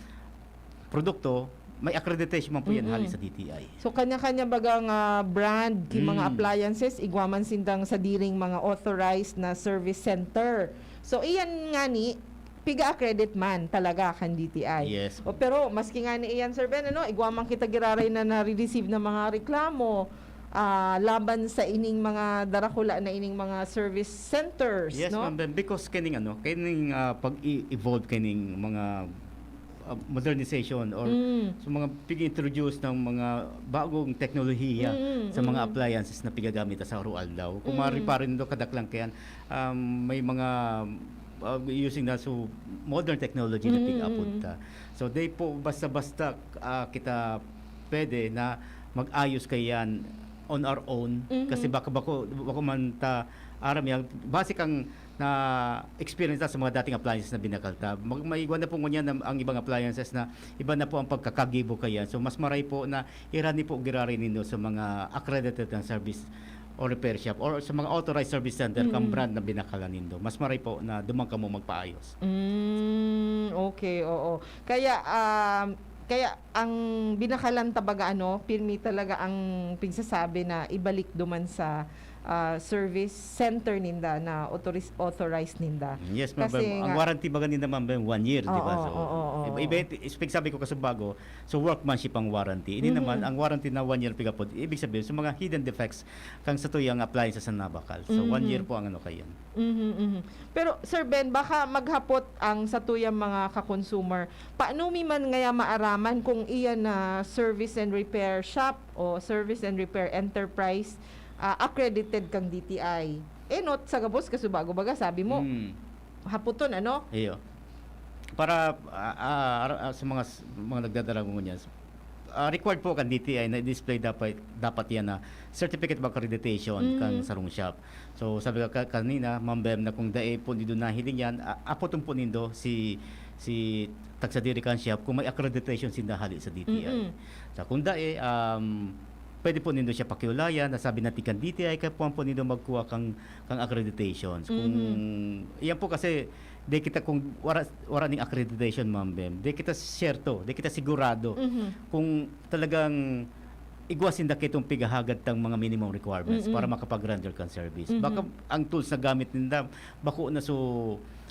produkto, may accreditation man po yan hali Mm-mm. sa D T I. So, kanya-kanya bagang, ah, brand, ki mga Mm. appliances, igwa man sindang sadiring mga authorized na service center. So, iyan nga ni, piga-accredit man talaga kan D T I. Yes. O, pero maski nga ni iyan, Sir Ben, ano, igwa man kita giraray na nare-receive na mga reklamo, ah, laban sa ining mga darakula na ining mga service centers, Yes, no? Ma'am Ben, because kining, ano, kining, ah, pag-i-evolve kining mga, ah, modernization or Mm. sa mga pig-introduce ng mga bagong teknolohiya Mm, sa mga mm. appliances na pigagamit sa araw-aldaw. Kung Mm. mariparo nindo, kadaklan kayan, um, may mga, uh, using na so modern technology na Mm, pick-up mm. ta. So, di po basta-basta, ah, kita pwede na mag-ayos kayan on our own. Mhm. Kasi baka, bako, bako man ta, Aram yan, base kan na-experience ta sa mga dating appliances na binakal ta. Mag-, maigwa na po ngunyan ang, ang ibang appliances na iba na po ang pagkakagibo kaiyan. So, mas maray po na irani po giraray nindo sa mga accredited na service or repair shop or sa mga authorized service center kang Mm. brand na binakalan nindo. Mas maray po na duman kamo magpaayos. Mm, okay, oo. Kaya, um, kaya ang binakalan ta baga ano, pirmi talaga ang pigsasabi na ibalik duman sa, ah, service center ninda na authoriz-, authorized ninda. Yes, ma'am. Kasi Ang nga warranty baga ninda, ma'am, one year, di ba? Oo, So, oo, oo. iba, iba, iba, sabi ko kasi bago, so workmanship ang warranty. Ini Mhm. naman, ang warranty na one year pigapod, ibig sabihin, sa mga hidden defects, kang satuyang appliances na nabakal. So, one Mhm. year po ang ano kayan. Mhm, mhm. Pero, Sir Ben, baka maghapot ang satuyang mga ka-consumer, paano mi man ngaya maaraman kung iyan na service and repair shop o service and repair enterprise, ah, accredited kang D T I? Eh, not sa gabos, kasubago baga, sabi mo, Hmm. hapoton, ano? Iyo. Para, ah, ah, ara-, ah, sa mga s-, mga nagdadala mo niyan, ah, required po kan D T I na i-display dapat, dapat yan na certificate of accreditation Mm. kan sarong shop. So, sabi ka, ka-, kanina, Ma'am Bem, na kung dai po nindo nahiling yan, a-, apoton po nindo si, si tagsadiri kan shop kung may accreditation sinda hali sa D T I. Mm-mm. Sa kung dai, um, pwede po nindo siya pakiulayan, na sabi natin kan D T I, kaya po, po nindo magkuha kang, kang accreditations. Kung, Mhm. yan po kasi, di kita kung wara, wara ning accreditation, Ma'am Bem, di kita siyerto, di kita sigurado Mhm. kung talagang igwa sinda kitong pighahagad tang mga minimum requirements Mm-mm. para makapag-render kang service. Mhm. Baka ang tools na gamit ninda, bako na so,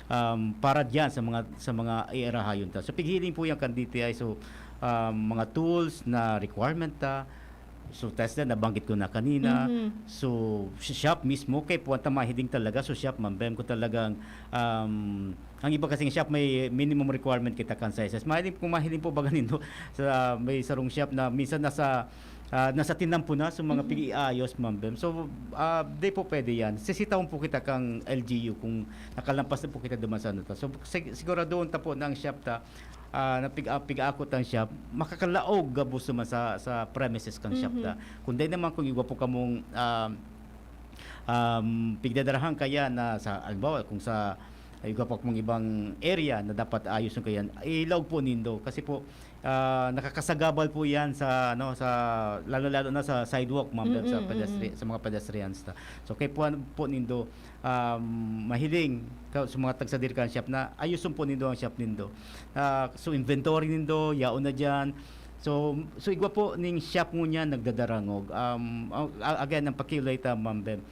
um, para diyan sa mga, sa mga iarahayon ta. So, pighiling po yan kan D T I. So, um, mga tools na requirement ta. So, test na, nabanggit ko na kanina. Mhm. So, sa shop mismo, kay puwan ta mahiling talaga. So, shop, Ma'am Bem, kung talagang, um, ang iba kasing shop may minimum requirement kita kan sizes. Mahiling, kung mahiling po baga nindo sa may sarong shop na minsan nasa, ah, nasa tinampo na, so mga Mhm. pig-iayos, Ma'am Bem. So, ah, di po pwede yan. Sisitahon po kita kang L G U kung nakalampas na po kita duman sa ano ta. So, sig-, siguraduhon ta po na ang shop ta, ah, na pig-, ah, pig-aakot ang shop, makakalaog gabos naman sa, sa premises kang shop Mhm. ta. Kung di naman, kung igwa po kamong, ah, um, pigdadarahan kaya na sa, halimbawa, kung sa igwa pa pong ibang area na dapat ayos yung kayan, ilaog po nindo. Kasi po, ah, nakakasagabal po yan sa, ano, sa, lalo-lalo na sa sidewalk, ma'am, sa Mm-mm, pedestri-, mm-mm. sa mga pedestrians ta. So, kay po, po nindo, um, mahiling ka, sa mga tagsadiri kan shop na ayuson po nindo ang shop nindo. Ah, so, inventory nindo, yaon na diyan. So, so igwa po ning shop ngunyan nagdadarangog. Um, a-, again, ang pakiulay ta, Ma'am Bem.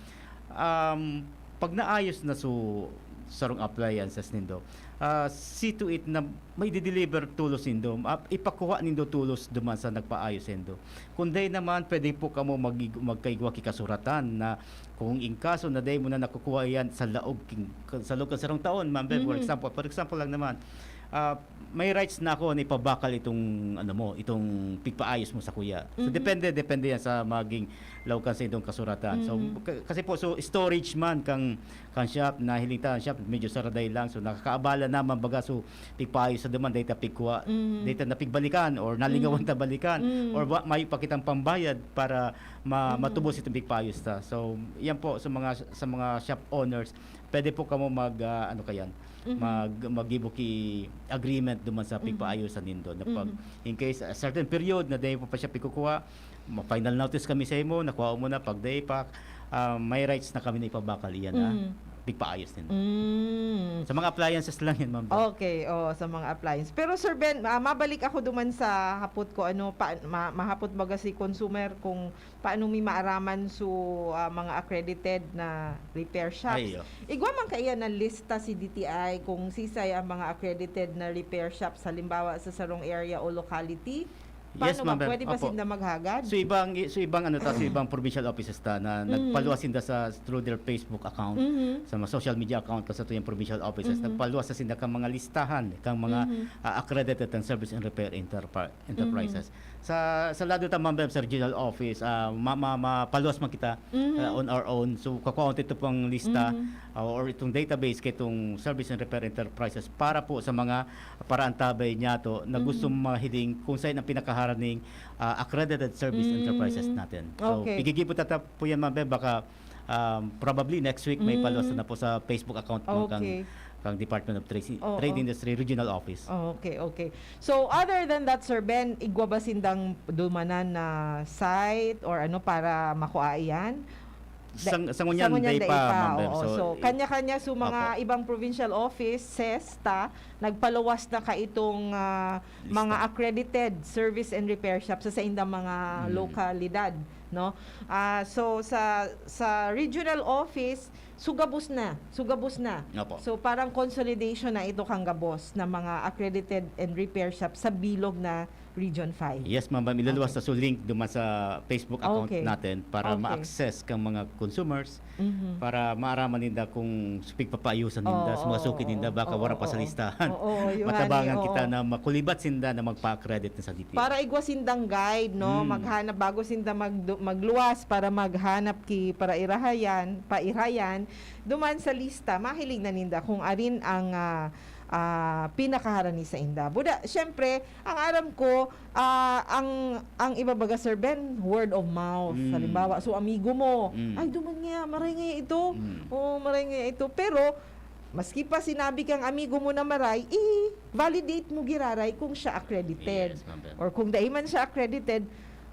Um, pag naayos na so sarong appliances nindo, ah, see to it na may dideliver tolos nindo. Ah, ipakuha nindo tolos duman sa nagpaayos nindo. Kung dai naman, pwede po kamo mag-, magkaigwa ki kasuratan na kung in kaso na dai mo na nakukuha yan sa laog king, sa laog kan sarong taon, Ma'am Bem, for Mhm. example, for example lang naman, ah, may rights na ako na ipabakal itong, ano mo, itong pigpaayos mo sa kuya. So, Mhm. depende, depende yan sa maging laog kan sa indong kasuratan. So, Mhm. ka-, kasi po, so, storage man kang, kang shop, nahiling ta ang shop, medyo saraday lang. So, nakakaabala naman baga, so, pigpaayos sa duman, dahil ta pigkuha, Mhm. dahil ta napigbalikan, or nalingawan Mhm. ta balikan, Mhm. or wa-, may pa kitang pambayad para ma-, Mhm. matubos itong pigpaayos ta. So, yan po, sa mga, sa mga shop owners, pwede po kamo mag, ah, ano kayan, Mhm. mag, maggibo ki agreement duman sa Mhm. pigpaayosan nindo. Na pag, Mhm. in case, a certain period na dai mo pa siya pigkukuha, ma-final notice kami sa imo, nakuha mo na, pag dai pa, ah, may rights na kami na ipabakal iyan, ha? Mhm. Pigpaayos nindo. Mm. Sa mga appliances lang yan, ma'am. Okay, oo, sa mga appliance. Pero, Sir Ben, ah, mabalik ako duman sa hapot ko, ano, pa, ma-, mahapot baga si consumer kung paano mi maaraman so, ah, mga accredited na repair shops? Ay, iyo. Igwa man kaiyan na lista si D T I kung sisay ang mga accredited na repair shops, halimbawa sa sarong area o locality? Yes, Paano ba? ma'am. Pwede ba Opo. sinda maghagad? So, ibang, so, ibang ano ta, so, ibang provincial offices ta na Mm. nagpaluwas sinda sa, through their Facebook account, Mhm. sa mga social media account, sa tuyang provincial offices, Mhm. nagpaluwas na sinda kang mga listahan, kang mga, Mhm. ah, accredited and service and repair enterpri-, enterprises. Mhm. Sa, sa lado ta, ma'am, sa regional office, ah, ma-, ma-, mapaluwas man kita, Mhm. ah, on our own. So, kakuha ta ito pang lista, Mhm. ah, or itong database kay itong service and repair enterprises para po sa mga paraantabay niya to na Mhm. gusto mahiling kung saan ang pinakaharaning, ah, accredited service Mm. enterprises natin. So, Okay. igigibo ta ta po yan, ma'am, baka Um, probably next week may Mm. paluwas na po sa Facebook account mo kang, Okay. kang Department of Trade, Oo. Trade Industry Regional Office. Okay, okay. So, other than that, Sir Ben, igwa ba sindang dumanan na site or ano para makua iyan? Sang, Da- sa ngunyan, sa ngunyan day day pa, pa, Ma'am Bem. oo. So, So, i- kanya-kanya sa mga Opo. ibang provincial offices ta, nagpaluwas na ka itong, ah, Lista. mga accredited service and repair shop sa saindang mga Mm. lokalidad, no? Ah, so, sa, sa regional office, sugabos na, sugabos na. Opo. So, parang consolidation na ito kang gabos na mga accredited and repair shop sa bilog na Region five. Yes, Ma'am Bem. Iluluwas Okay. sa link duman sa Facebook account Okay. natin para Okay. ma-access kang mga consumers, Mhm. para maaraman ninda kung sa pigpapaayusan ninda, Oo, sa mga suki oo, ninda, baka oo, wala pa sa oo. listahan. Oo, yun, Matabangan oo. kita na makulibat sinda na magpa-accredit na sa D T I. Para igwa sindang guide, no? Mm. Maghanap bago sinda mag, magluwas para maghanap ki para irahayan, pairayan, duman sa lista, mahiling na ninda kung arin ang, ah, ah, pinakaharani sa inda. Buda, syempre, ang aram ko, ah, ang, ang ibabaga, Sir Ben, word of mouth. Mm. Halimbawa, so amigo mo, Mm. "Ay, duman nga, maray nga ito." Mm. Oo, maray nga ito. Pero, maski pa sinabi kang amigo mo na maray, i-validate mo giraray kung siya accredited. Yes, Ma'am Bem. Or kung dai man siya accredited,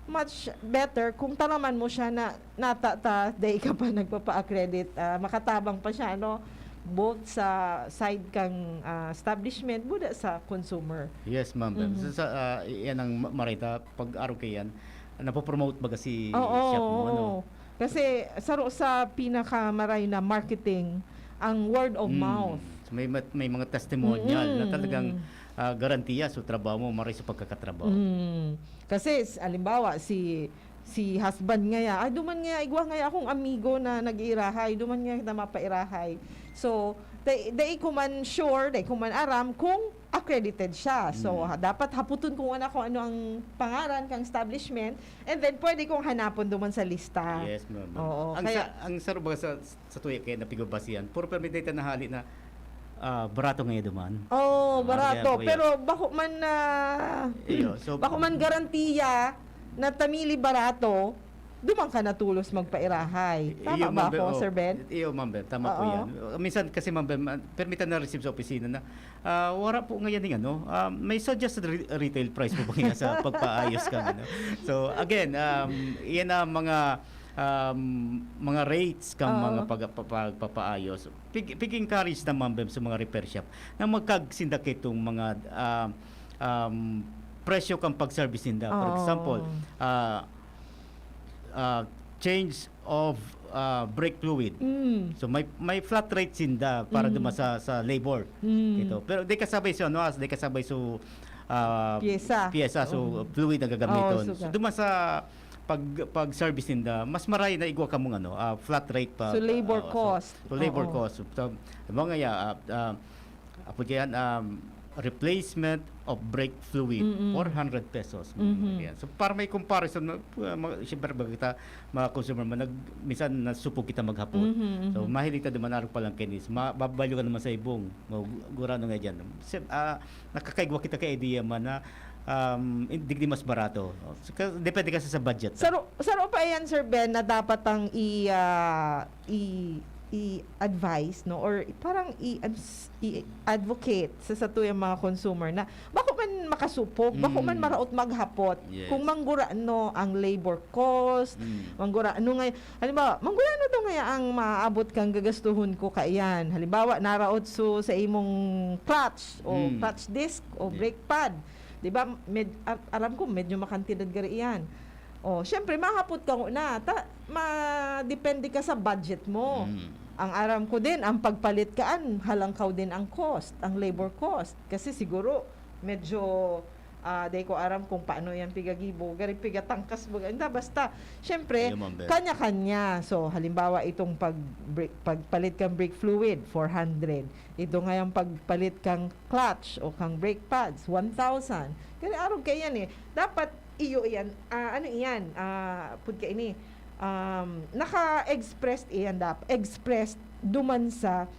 much better kung taraman mo siya na nata ta, dai ka pa nagpapa-accredit, ah, makatabang pa siya, no? Both sa side kang, ah, establishment, buda sa consumer. Yes, Ma'am Bem. Mhm. So, sa, ah, i-, yan ang ma-, marita, pag araw kay yan, napopromote baga si Oo, shop mo, ano? oo. Kasi saro sa pinakamaray na marketing, ang word of Mm. mouth. So, may mat-, may mga testimonial na Mm. talagang, ah, garantiya sa trabaho mo, maray sa pagkakatrabaho. Mm. Kasi, s-, halimbawa, si, si husband ngaya, "Ay, duman ngaya, igwa ngaya akong amigo na nag-iirahay, duman ngaya kita mapairahay." So, dai, dai ko man sure, dai ko man aram kung accredited siya. So, Mm. ha, dapat haputon ko ngana kung ano ang pangaran kang establishment, and then pwede kong hanapon duman sa lista. Yes, ma'am. Oo, Ang kaya sa, ang saro ba sa, sa tuya kaya napigubasihan, puro permi data na hali na, ah, barato ngayon duman. Oh, Ah, barato. kaya, Pero bako man na, Iyo, so, bako man garantiya na tamili barato, duman ka na tulos magpairahay. Tama iyo, ba Ma'am Bem, ako, oh, Sir Ben? Iyo, Ma'am Bem, tama po Oo. yan. Minsan kasi, Ma'am Bem, ah, permitan na receive sa opisina na, ah, wara po ngayon yung ano, ah, may suggested re-, retail price po ba nga sa pagpaayos kang ano? So, again, um, yan ang mga, um, mga rates kang Oo. mga pag-, pag-, pagpapaayos. Pig-, pig-encourage na, Ma'am Bem, sa mga repair shop na magkagsinda kitong mga, ah, um, presyo kang pag-service ninda. For Oo. example, ah, ah, change of, ah, brake fluid. Mm. So, may, may flat rate sinda para Mm. duman sa, sa labor. Mm. Ito. Pero di kasabay sa, ano, as di kasabay sa, ah, Pyesa. pyesa, so Oo. fluid ang gagamiton. Oo, So, suga. duman sa pag, pag-service ninda, mas maray na igwa ka mong, ano, ah, flat rate pa. So, labor Ah, cost. So, labor Oo. cost. So, mga ya, ah, ah, apo diyan, um, replacement of brake fluid, Mm-mm. four hundred pesos. Mhm. Yan. So, para may comparison, ma-, ma-, siyempre, baga kita, mga consumer man, nag-, minsan nasupog kita maghapon. Mhm, So, mhm. mahiling ta duman arog pa lang kinis. Ma-, babalyo ka naman sa ibong. Mag-, gurano nga dyan. Sim-, ah, nakakaigwa kita ka idea man na, um, in-, digdi mas barato. So, ka-, depende kasi sa budget. Saro, saro pa yan, Sir Ben, na dapat ang i, ah, i, i-advise, no? Or parang i, ano s-, i-advocate sa satuyang mga consumer na bako man makasupog, bako man Mm. maraot maghapot. Yes. Kung manggurano ang labor cost, Mm. manggurano ngay-, halimbawa, manggurano daw ngaya ang maaabot kang gagastuhon ko kaiyan. Halimbawa, naraot so sa imong clutch o Mm. clutch disc o Yeah. brake pad. Di ba? Med-, ar-, aram ko, medyo makantidad gari iyan. Oh, syempre, mahapot ka na. Ta-, ma-, depende ka sa budget mo. Mm. Ang aram ko din, ang pagpalit ka, an, halangkaw din ang cost, ang labor cost. Kasi siguro, medyo, ah, di ko aram kung paano yan pigagibo, gari pigatangkas mo. Hindi, basta, syempre, Ayun, Ma'am Bel. kanya-kanya. So, halimbawa, itong pag-, brake, pagpalit kang brake fluid, four hundred. Ito nga yung pagpalit kang clutch o kang brake pads, one thousand. Gari arog kaya yan eh. Dapat iyo iyan, ah, ano iyan, ah, pud ka ini, um, naka-express iyan dap-, express duman sa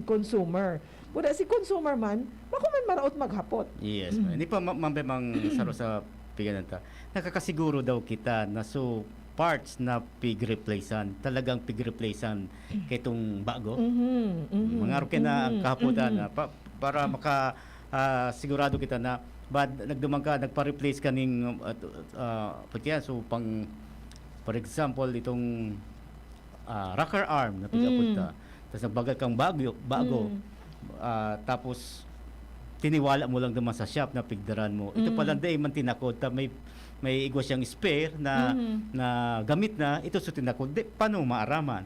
consumer. Wala si consumer man, bako man maraot maghapot. Yes, ma'am. Hindi pa, ma-, ma'am, ma'am, saro sa piganan ta. Nakakasiguro daw kita na so, parts na pig-replacean, talagang pig-replacean kaitong bago. Mhm, mhm, Mga arukin na ang mhm, kahapotan mhm. na pa, para maka ah, sigurado kita na ba nagduman ka, nagpa-replace ka ning uh, uh, pati yan, so pang for example itong ah, rocker arm na Mm. pigapunta, tapos nagbagal kang bagyo, bago, Mm. ah, tapos tiniwala mo lang naman sa shop na pigdaran mo. Ito Mm. pala, di man tinakod, ta may may igwa siyang spare na Mhm. na gamit na, ito so tinakod. Di, paano maaraman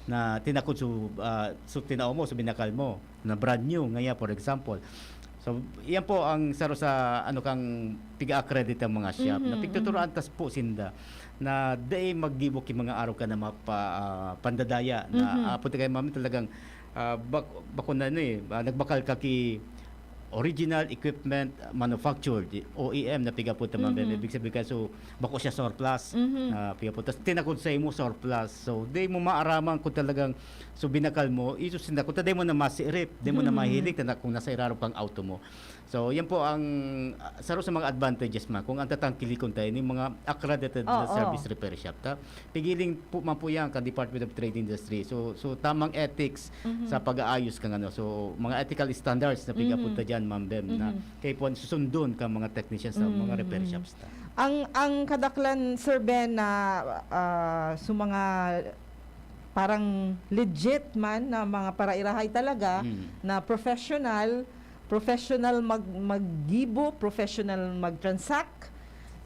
na tinakod so, ah, so tinao mo, so binakal mo, na brand new ngaya, for example? So, yan po ang saro sa ano kang piga-accredit ang mga shop na Mhm, pigtuturuan tas po sinda na dai maggibo ki mga araw ka na mapa, ah, pandadaya na Mhm. ah, punta kay mami talagang ah, bak, bako na ano eh, ah, nagbakal ka ki original equipment manufactured, O E M na pigapunta man Mhm. Ibig sabihin ka, so, bako siya surplus. Mhm. Ah, pigapunta. Tinakod sa imo, surplus. So, di mo maaraman kung talagang, so, binakal mo, iso sinda, kung di mo na masirip, di mo na Mhm. mahilig, tanda kung nasa irarom kang auto mo. So, yan po ang ah, saro sa mga advantages man. Kung ang tatangkilikon tayo, yung mga accredited na Oo. service repair shop, ta? Pigiling po man po yan ka Department of Trade Industry. So, so tamang ethics Mhm. sa pag-aayos kang ano. So, mga ethical standards na Mhm. pigapunta dyan, Ma'am Bem, na Mhm. kaya po susundon ka mga technicians sa mga Mm, repair mm. shops ta. Ang ang kadaklan, Sir Ben, na ah, sa mga parang legit man na mga parairahay talaga, Mm. na professional, professional mag maggibo, professional mag-transact.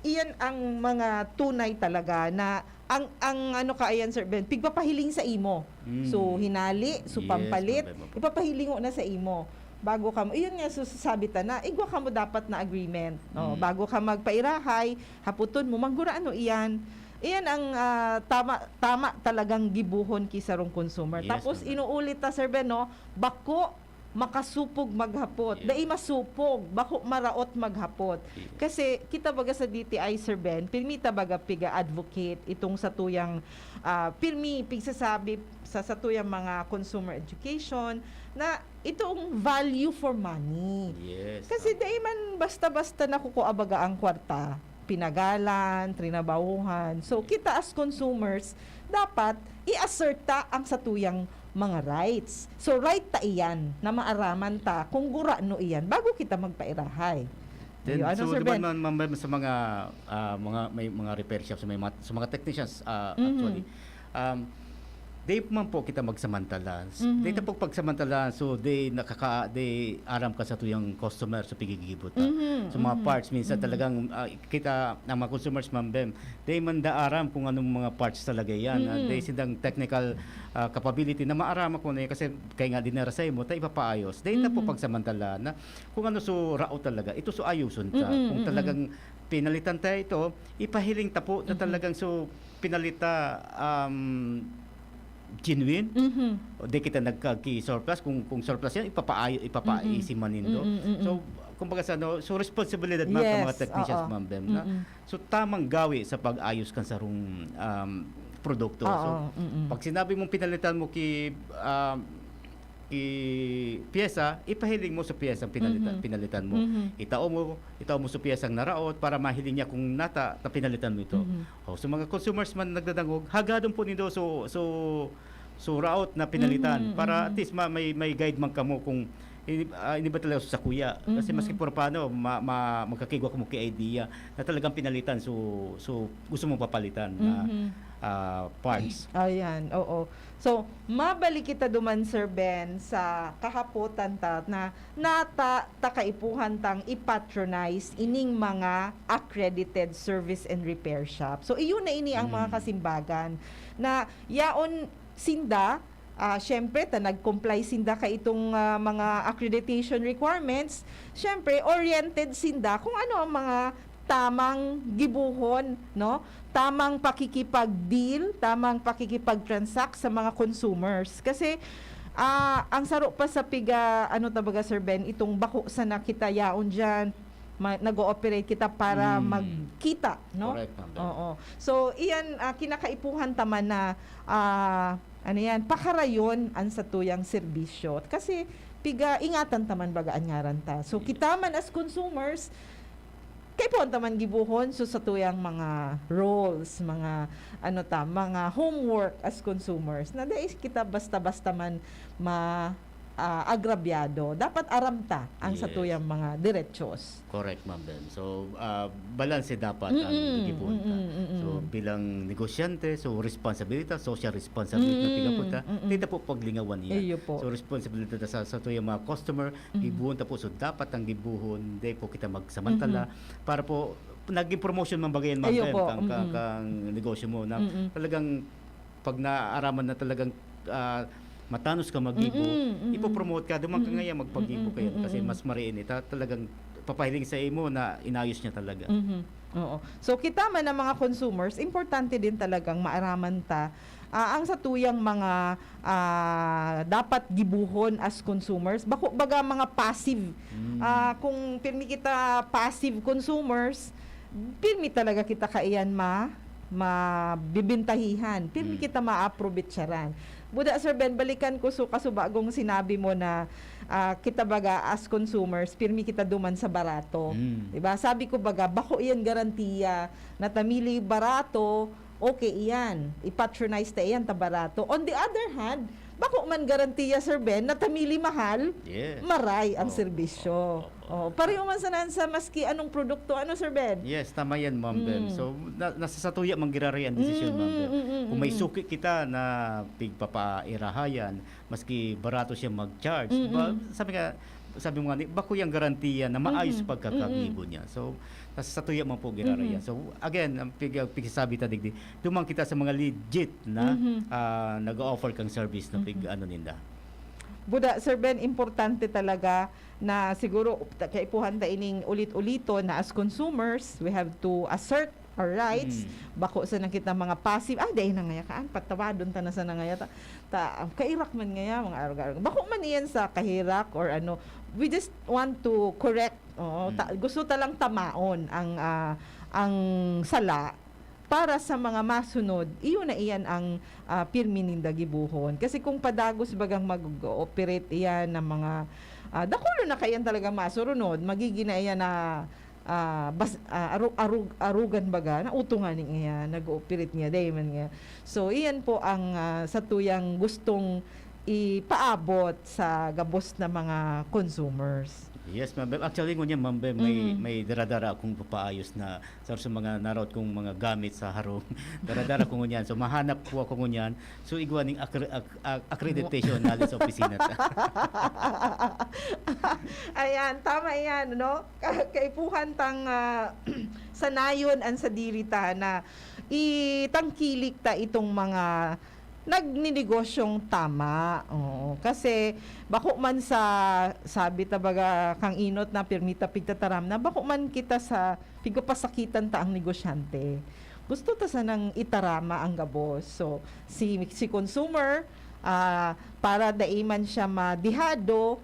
Iyan ang mga tunay talaga na ang ang ano ka ayan, Sir Ben, pigpapahiling sa imo. Mm. So hinali, so Yes, pampalit, Ma'am Bem, opo. Ipapahiling mo na sa imo. Bago ka mo, iyon nga susasabi ta na, igwa ka mo dapat na agreement. Oh, Mm. bago ka magpairahay, haputon mo, manggura ano iyan. Iyan ang ah, tama tama talagang gibuhon ki sarong consumer. Yes, Tapos Ma'am Bem. Inuulit ta, Sir Ben, no, bako makasupog maghapot. Yes. Dai masupog, bako maraot maghapot. Yes. Kasi kita baga sa D T I, Sir Ben, pirmi ta baga piga-advocate itong satuyang ah, pirmi pigsasabi sa satuyang mga consumer education na itong value for money. Yes. Kasi Ma'am. Dai man basta-basta nakukua baga ang kwarta, pinagalan, trinabahuhan. So kita as consumers, dapat i-assert ta ang satuyang mga rights. So right ta iyan na maaraman ta kung gurano iyan bago kita magpairahay. Then, Ayo, ano, so, Sir di ba, Ben? Ma'am, Ma'am Bem, sa mga ah, mga may mga repair shop, sa may mga, sa mga technicians ah, Mhm. actually, um, di man po kita magsamantala. Mhm. Di ta pagsamantala, so di nakaka di aram ka sa tuyang customer sa pigigibot. Mhm, So mga mhm, parts minsan mhm. Talagang ah, kita ang mga consumers, Ma'am Bem, di man da aram kung anong mga parts talaga yan. Ah, Mhm. Di sindang technical ah, capability na maaraman ko na yan kasi kaya nga dinarasay mo, ta ipapaayos. Di ta po Mhm. pagsamantala na kung ano so raot talaga, ito so ayuson ta. Mhm, Kung mhm. Talagang pinalitan tayo ito, ipahiling ta po na Mhm. Talagang so pinalita um, genuine. Mhm. O di kita nagkaki-surplus. Kung, kung surplus yan, ipapaayo, ipapaisim man nindo. Mm-mm, mm-mm. So, kumbaga sa ano, so responsibilidad man ka mga Yes, technicians, oo. Ma'am Bem, na Mm-mm. so tamang gawi sa pag-ayos kan sarong um, produkto. So, Oo, mm-mm. Pag sinabi mong pinalitan mo ki um, ki piyesa, ipahiling mo sa piyesang pinalitan, Mhm. pinalitan mo. Mhm. Itao mo, itao mo sa piyesang naraot para mahiling niya kung nata na pinalitan mo ito. Mhm. Oh, so mga consumers man nagdadangog, hagadon po nindo so so so raot na pinalitan Mhm, para at mhm. Least ma, may may guide man kamo kung ini, ah, ini ba talaga sa kuya. Kasi Mhm. Maski puro paano ma, ma, magkakigwa kamo ki idea na talagang pinalitan, so so gusto mong papalitan na Mhm. ah, parts. Ayan, oo. So, mabalik kita duman, Sir Ben, sa kahapotan ta na nata ta kaipuhan tang i-patronize ining mga accredited service and repair shop. So, iyon na ini ang mga Mm. kasimbagan na yaon sinda, ah, syempre, ta nag-comply sinda ka itong ah, mga accreditation requirements. Syempre, oriented sinda kung ano ang mga tamang gibuhon, no? Tamang pakikipag-deal, tamang pakikipag-transact sa mga consumers. Kasi ah, ang saro pa sa piga, ano ta baga, Sir Ben, itong bako sana kita yaon diyan, ma, nag-ooperate kita para Mm. magkita, no? Correct, Ma'am Bem. Oo. So, iyan, ah, kinakaipuhan ta man na ah, ano yan, pakarayon an satuyang serbisyo. Kasi piga, ingatan ta man baga an ngaran ta. So, Yes. Kita man as consumers, Kaipuhan ta man gibohon, so satuyang mga roles, mga ano ta, mga homework as consumers, na dai kita basta-basta man ma-, ah, agrabyado. Dapat aram ta ang Yes. satuyang mga diretsyon. Correct, Ma'am Bem. So, ah, balanse dapat ang Mm-mm, gigibohon ta. mm-mm, mm-mm. So, bilang negosyante, so responsibility, social responsibility na Mm-mm, pigapo ta, mm-mm. di ta po paglingawan yan. Iyo po. So, responsibility ta sa, satuyang mga customer, Mm-hmm. gibohon ta po. So, dapat ang gibohon, di po kita magsamantala. Mm-hmm. Para po, naging promotion man bagay yan, Ma'am Iyo Bem, po, kang, kang, mm-mm. kang negosyo mo na Mm-mm. talagang pag naaraman na talagang, ah, matanos ka magibo, Mm-mm, mm-mm. ipopromote ka, duman ka Mm-mm. ngayon, magpagibo Mm-mm, ka yan. Kasi mm-mm. mas mariin ita, talagang papahiling sa imo na inayos niya talaga. Mhm. Oo. So, kita man ang mga consumers, importante din talagang maaraman ta, ah, ang satuyang mga, ah, dapat gibohon as consumers. Bako, baga mga passive. Mm. Ah, kung pirmi kita passive consumers, pirmi talaga kita kaiyan ma-, mabibintahihan. Pirmi Mm. kita maaprobetsaran. Buda, Sir Ben, balikan ko so kasubagong sinabi mo na, ah, kita baga as consumers, pirmi kita duman sa barato. Mm. Diba? Sabi ko baga, bako iyan garantiya na ta mili barato, okay iyan. I-patronize ta iyan ta barato. On the other hand, bako man garantiya, Sir Ben, na ta mili mahal, Yes. maray ang Opo, serbisyo. opo, opo. Oh, pareho man sana sa maski anong produkto, ano, Sir Ben? Yes, tama yan, Ma'am Bem. Mm. So, na-, nasa satuya man giraray ang desisyon, Ma'am Bem. Mm, mm, mm, Kung may mm. suki kita na pigpapairahayan, maski barato siya mag-charge, ba, Mm-mm. sabi nga, sabi mo nga, ni, bako yung garantiya na maayos Mhm. pagkakagibo Mm-mm. niya. So, nasa satuya man po giraray yan. Mhm. So, again, ang pig-, pigsasabi ta digdi, duman kita sa mga legit na, Mhm. ah, nag-o-offer kang service na pig-, Mhm. ano ninda. Buda, Sir Ben, importante talaga na siguro ta-, kaipuhan ta ining ulit-uliton na as consumers, we have to assert our rights. Mm. Bako sana kita mga passive, "Ah, dai na ngaya kaan, patawadon ta na sana ngaya ta, ta, kairak man ngaya, mga arog-arog." Bako man iyan sa kaherak or ano, we just want to correct, oo, ta-, Mm. gusto ta lang tamaon ang, ah, ang sala para sa mga masunod, iyo na iyan ang, ah, pirmi ninda gibohon. Kasi kung padagos bagang mag-ooperate iyan ng mga, ah, dakulo na kaiyan talagang masurunod, magiging na iyan na, ah, bas-, ah, aru-, arug-, arugan baga, na uto nga ni iyan, nag-ooperate niya, dai man niya. So, iyan po ang, ah, satuyang gustong ipaabot sa gabos na mga consumers. Yes, Ma'am Bem. Actually, ngunyan, Ma'am Bem, may, Mhm. may dara-dara akong papaayos na sa, sa mga narot kong mga gamit sa harong. Dara-dara ko ngunyan. So, mahanap ko ako ngunyan. So, igwa ning accre-, ac-, ac-, accreditation na sa opisina ta. Ayan, tama yan, no? Ka-, kaipuhan tang, ah, sanayon an sadiri ta na itangkilik ta itong mga nagnenegosyong tama. Oo. Kasi bako man sa, sabi ta baga, kang inot na pirmi ta pigtataram na, bako man kita sa pigpapasakitan ta ang negosyante. Gusto ta sanang itarama ang gabos. So, si, si consumer, ah, para dai man siya madihado,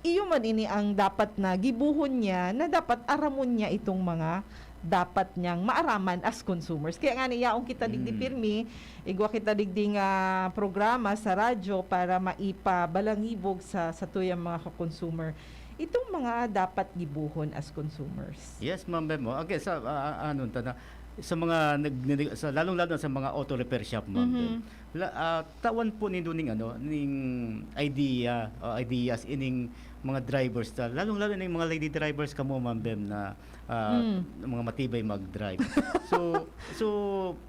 iyo man ini ang dapat na gibohon niya, na dapat aramon niya itong mga dapat niyang maaraman as consumers. Kaya nga ni, yaon kita digdi Mm. pirmi, igwa kita digdi nga programa sa radyo para maipabalangibog sa, satuyang mga ka-consumer itong mga dapat gibohon as consumers. Yes, Ma'am Bem, oh. Again, sa, ah, ah, ano, ta na, sa mga nag-, nag-, sa, lalong-lalo na sa mga auto repair shop, Ma'am Bem. Mhm. La-, ah, tawan po nindo ning ano, ning idea, o ideas ining mga drivers ta, lalong-lalo na yung mga lady drivers kamo, Ma'am Bem, na, ah, Mm. mga matibay mag-drive. So, so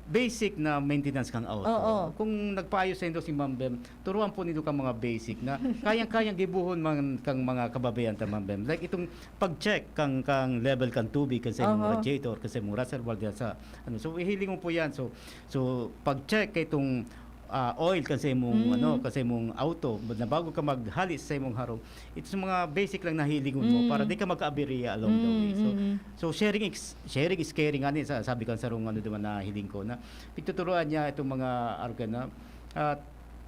basic na maintenance kang auto. Oo. Kung nagpaayos sa indo si Ma'am Bem, turuan po nindo ka mga basic na kayang-kayang gibohon man kang mga kababayan ta, Ma'am Bem. Like itong pag-check kang, kang level kang tubig, kang sa imong Aha. radiator, kang sa imong reservoir diyan sa, ano. So, ihiling mo po yan. So, so pag-check kay itong, ah, oil kang sa imong, Mm. ano, kang sa imong auto, na bago ka maghali sa imong harong, ito sa mga basic lang na hilingon mo Mm. para di ka magka-aberya along the way. So, Mm, mm. so sharing is, sharing is caring, ani, sa, sabi kang sarong, ano, duman na hiling ko na pagtuturuan niya itong mga arog na, ah,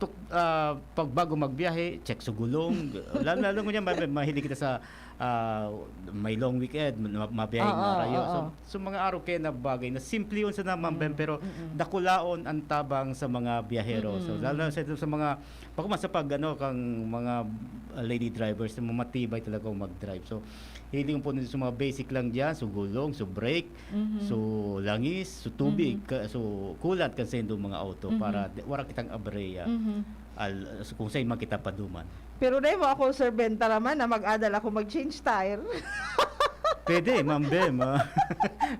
tuk-, ah, pag bago magbiyahe, check sa gulong. Lalo, lalo ngunyan, ma-, mahilig kita sa, ah, may long weekend, ma-, mabiyahe Oo, marayo. So, oo. so mga araw kaya na bagay na simple yun sa naman, Mm, pero mm. dakulaon ang tabang sa mga biyahero. So, Mm. lalo na sa, sa mga, baka man sa pag, ano, kang mga, ah, lady drivers na matibay talaga ang mag-drive. So, hiling po nito sa mga basic lang dyan. So, gulong, so brake, Mhm. so langis, so tubig, Mhm. ka-, so coolant kan sa indong mga auto Mhm. para di-, wala kitang abreya. Mhm. Al-, so, kung saan man kita paduman. Pero dai mo ako, Sir Ben, taraman na mag-adal ako mag-change tire. Pwede, Ma'am Bem, ah.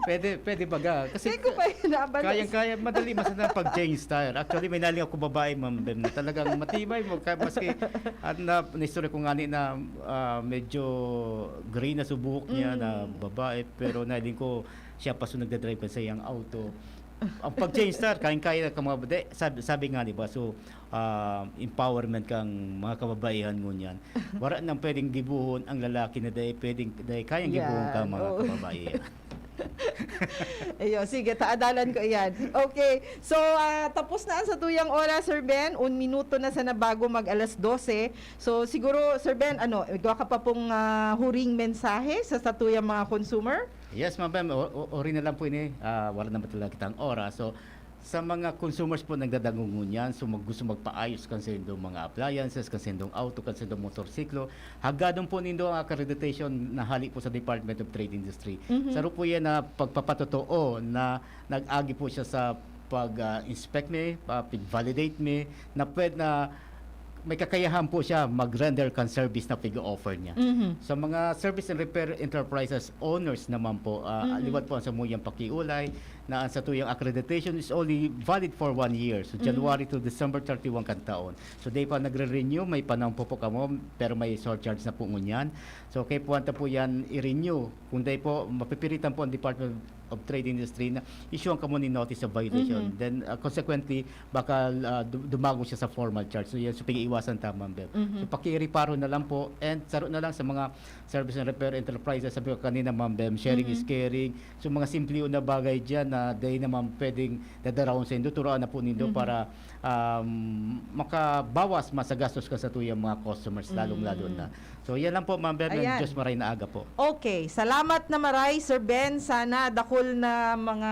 Pwede, pwede baga. Kasi Kaya ko pa yun, nabalos. kayang-kaya, madali man sana pag-change tire. Actually, may naling ako babae, Ma'am Bem, na talagang matibay mo. Ka-, maski, at na, na-istorya ko nga ni na, ah, medyo gray na sa buhok niya na Mm. babae, pero nailing ko, siya pa so nagdadrive pa sa iyang auto. Ang pag-change tire, kayang-kaya na ka mga, de, sabi, sabi nga, di ba? So, ah, empowerment kang mga kababaihan ngunyan. Wala nang pwedeng gibohon ang lalaki na dai pwedeng, dai kayang gibohon ka Yan, mga oo. kababaihan. Iyo, sige, taadalan ko iyan. Okay, so, ah, tapos na ang satuyang oras, Sir Ben. Un minuto na sana bago mag alas dose. So, siguro, Sir Ben, ano, igwa ka pa pong, ah, huring mensahe sa satuyang mga consumer? Yes, Ma'am Bem, o-, o-, ori na lang po ini. Ah, wala naman talaga kitang oras. So, sa mga consumers po nagdadangog ngunyan, so mag-, gusto magpaayos kan sa indong mga appliances, kan sa indong auto, kan sa indong motorsiklo, hagadon po nindo ang accreditation na hali po sa Department of Trade Industry. Mhm. Saro po yan na pagpapatotoo na nag-agi po siya sa pag, ah, inspect mi, ah, pag-validate mi, na pwede na may kakayahan po siya mag-render kan service na pag-offer niya. Mhm. Sa mga service and repair enterprises owners naman po, ah, Mhm. liwat po ang samuyang pakiulay na ang satuyang accreditation is only valid for one year. So, Mhm. January to December thirty-one kan taon. So, dai pa nagre-renew, may panahon po po kamo, pero may surcharge na po ngunyan. So, kaya po anta po yan i-renew. Kung dai po, mapipiritan po ang Department of Trade Industry na issue ang kamo ni notice of violation. Mhm. Then, ah, consequently, baka, ah, du-, dumago siya sa formal charge. So, yan, so, pag-iiwasan ta, Ma'am Bem. Mhm. So, pakireparo na lang po. And saro na lang sa mga service and repair enterprises, sabi ko kanina, Ma'am Bem, sharing is Mhm. caring. So, mga simple na bagay dyan na dai naman pwedeng dadarawon sa indo, turuan na po nindo Mhm. para, um, makabawas man sa gastos ka sa tuyang mga customers, lalong-lalo Mm. na. So, yan lang po, Ma'am Bem, and Ayan. Diyos maray na aga po. Okay, salamat na maray, Sir Ben. Sana dakul na mga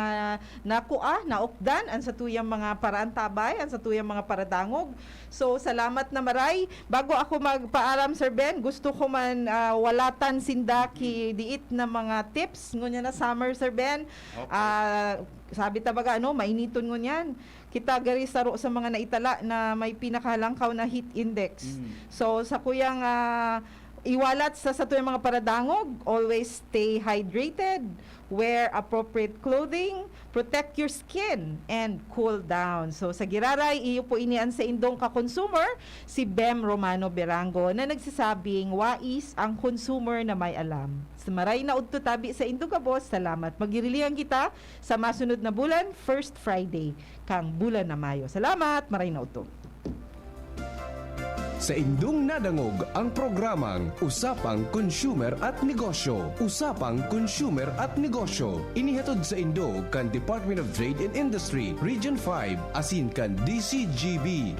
nakua, naukdan ang satuyang mga paraantabay, ang satuyang mga paradangog. So, salamat na maray. Bago ako magpaalam, Sir Ben, gusto ko man, ah, walatan sinda ki diit na mga tips ngunyan na summer, Sir Ben. Okay. Ah, sabi ta baga, ano, mainiton ngunyan. Kita gari saro sa mga naitala na may pinakahalangkaw na heat index. Mm. So, sa kuyang, ah, iwalat sa satuyang mga paradangog, always stay hydrated, wear appropriate clothing, protect your skin, and cool down. So, sa giraray, iyo po ini an saindong ka-consumer, si Bem Romano Berango, na nagsasabing, "Wais ang consumer na may alam." Sa maray na udto tabi sa indo gabos, salamat. Magirilingan kita sa masunod na bulan, first Friday kan bulan na Mayo. Salamat, maray na udto. Sa indong nadangog ang programang Usapang Consumer at Negosyo. Usapang Consumer at Negosyo. Inihatod sa indo kan Department of Trade and Industry, Region five, asin kan D C G B.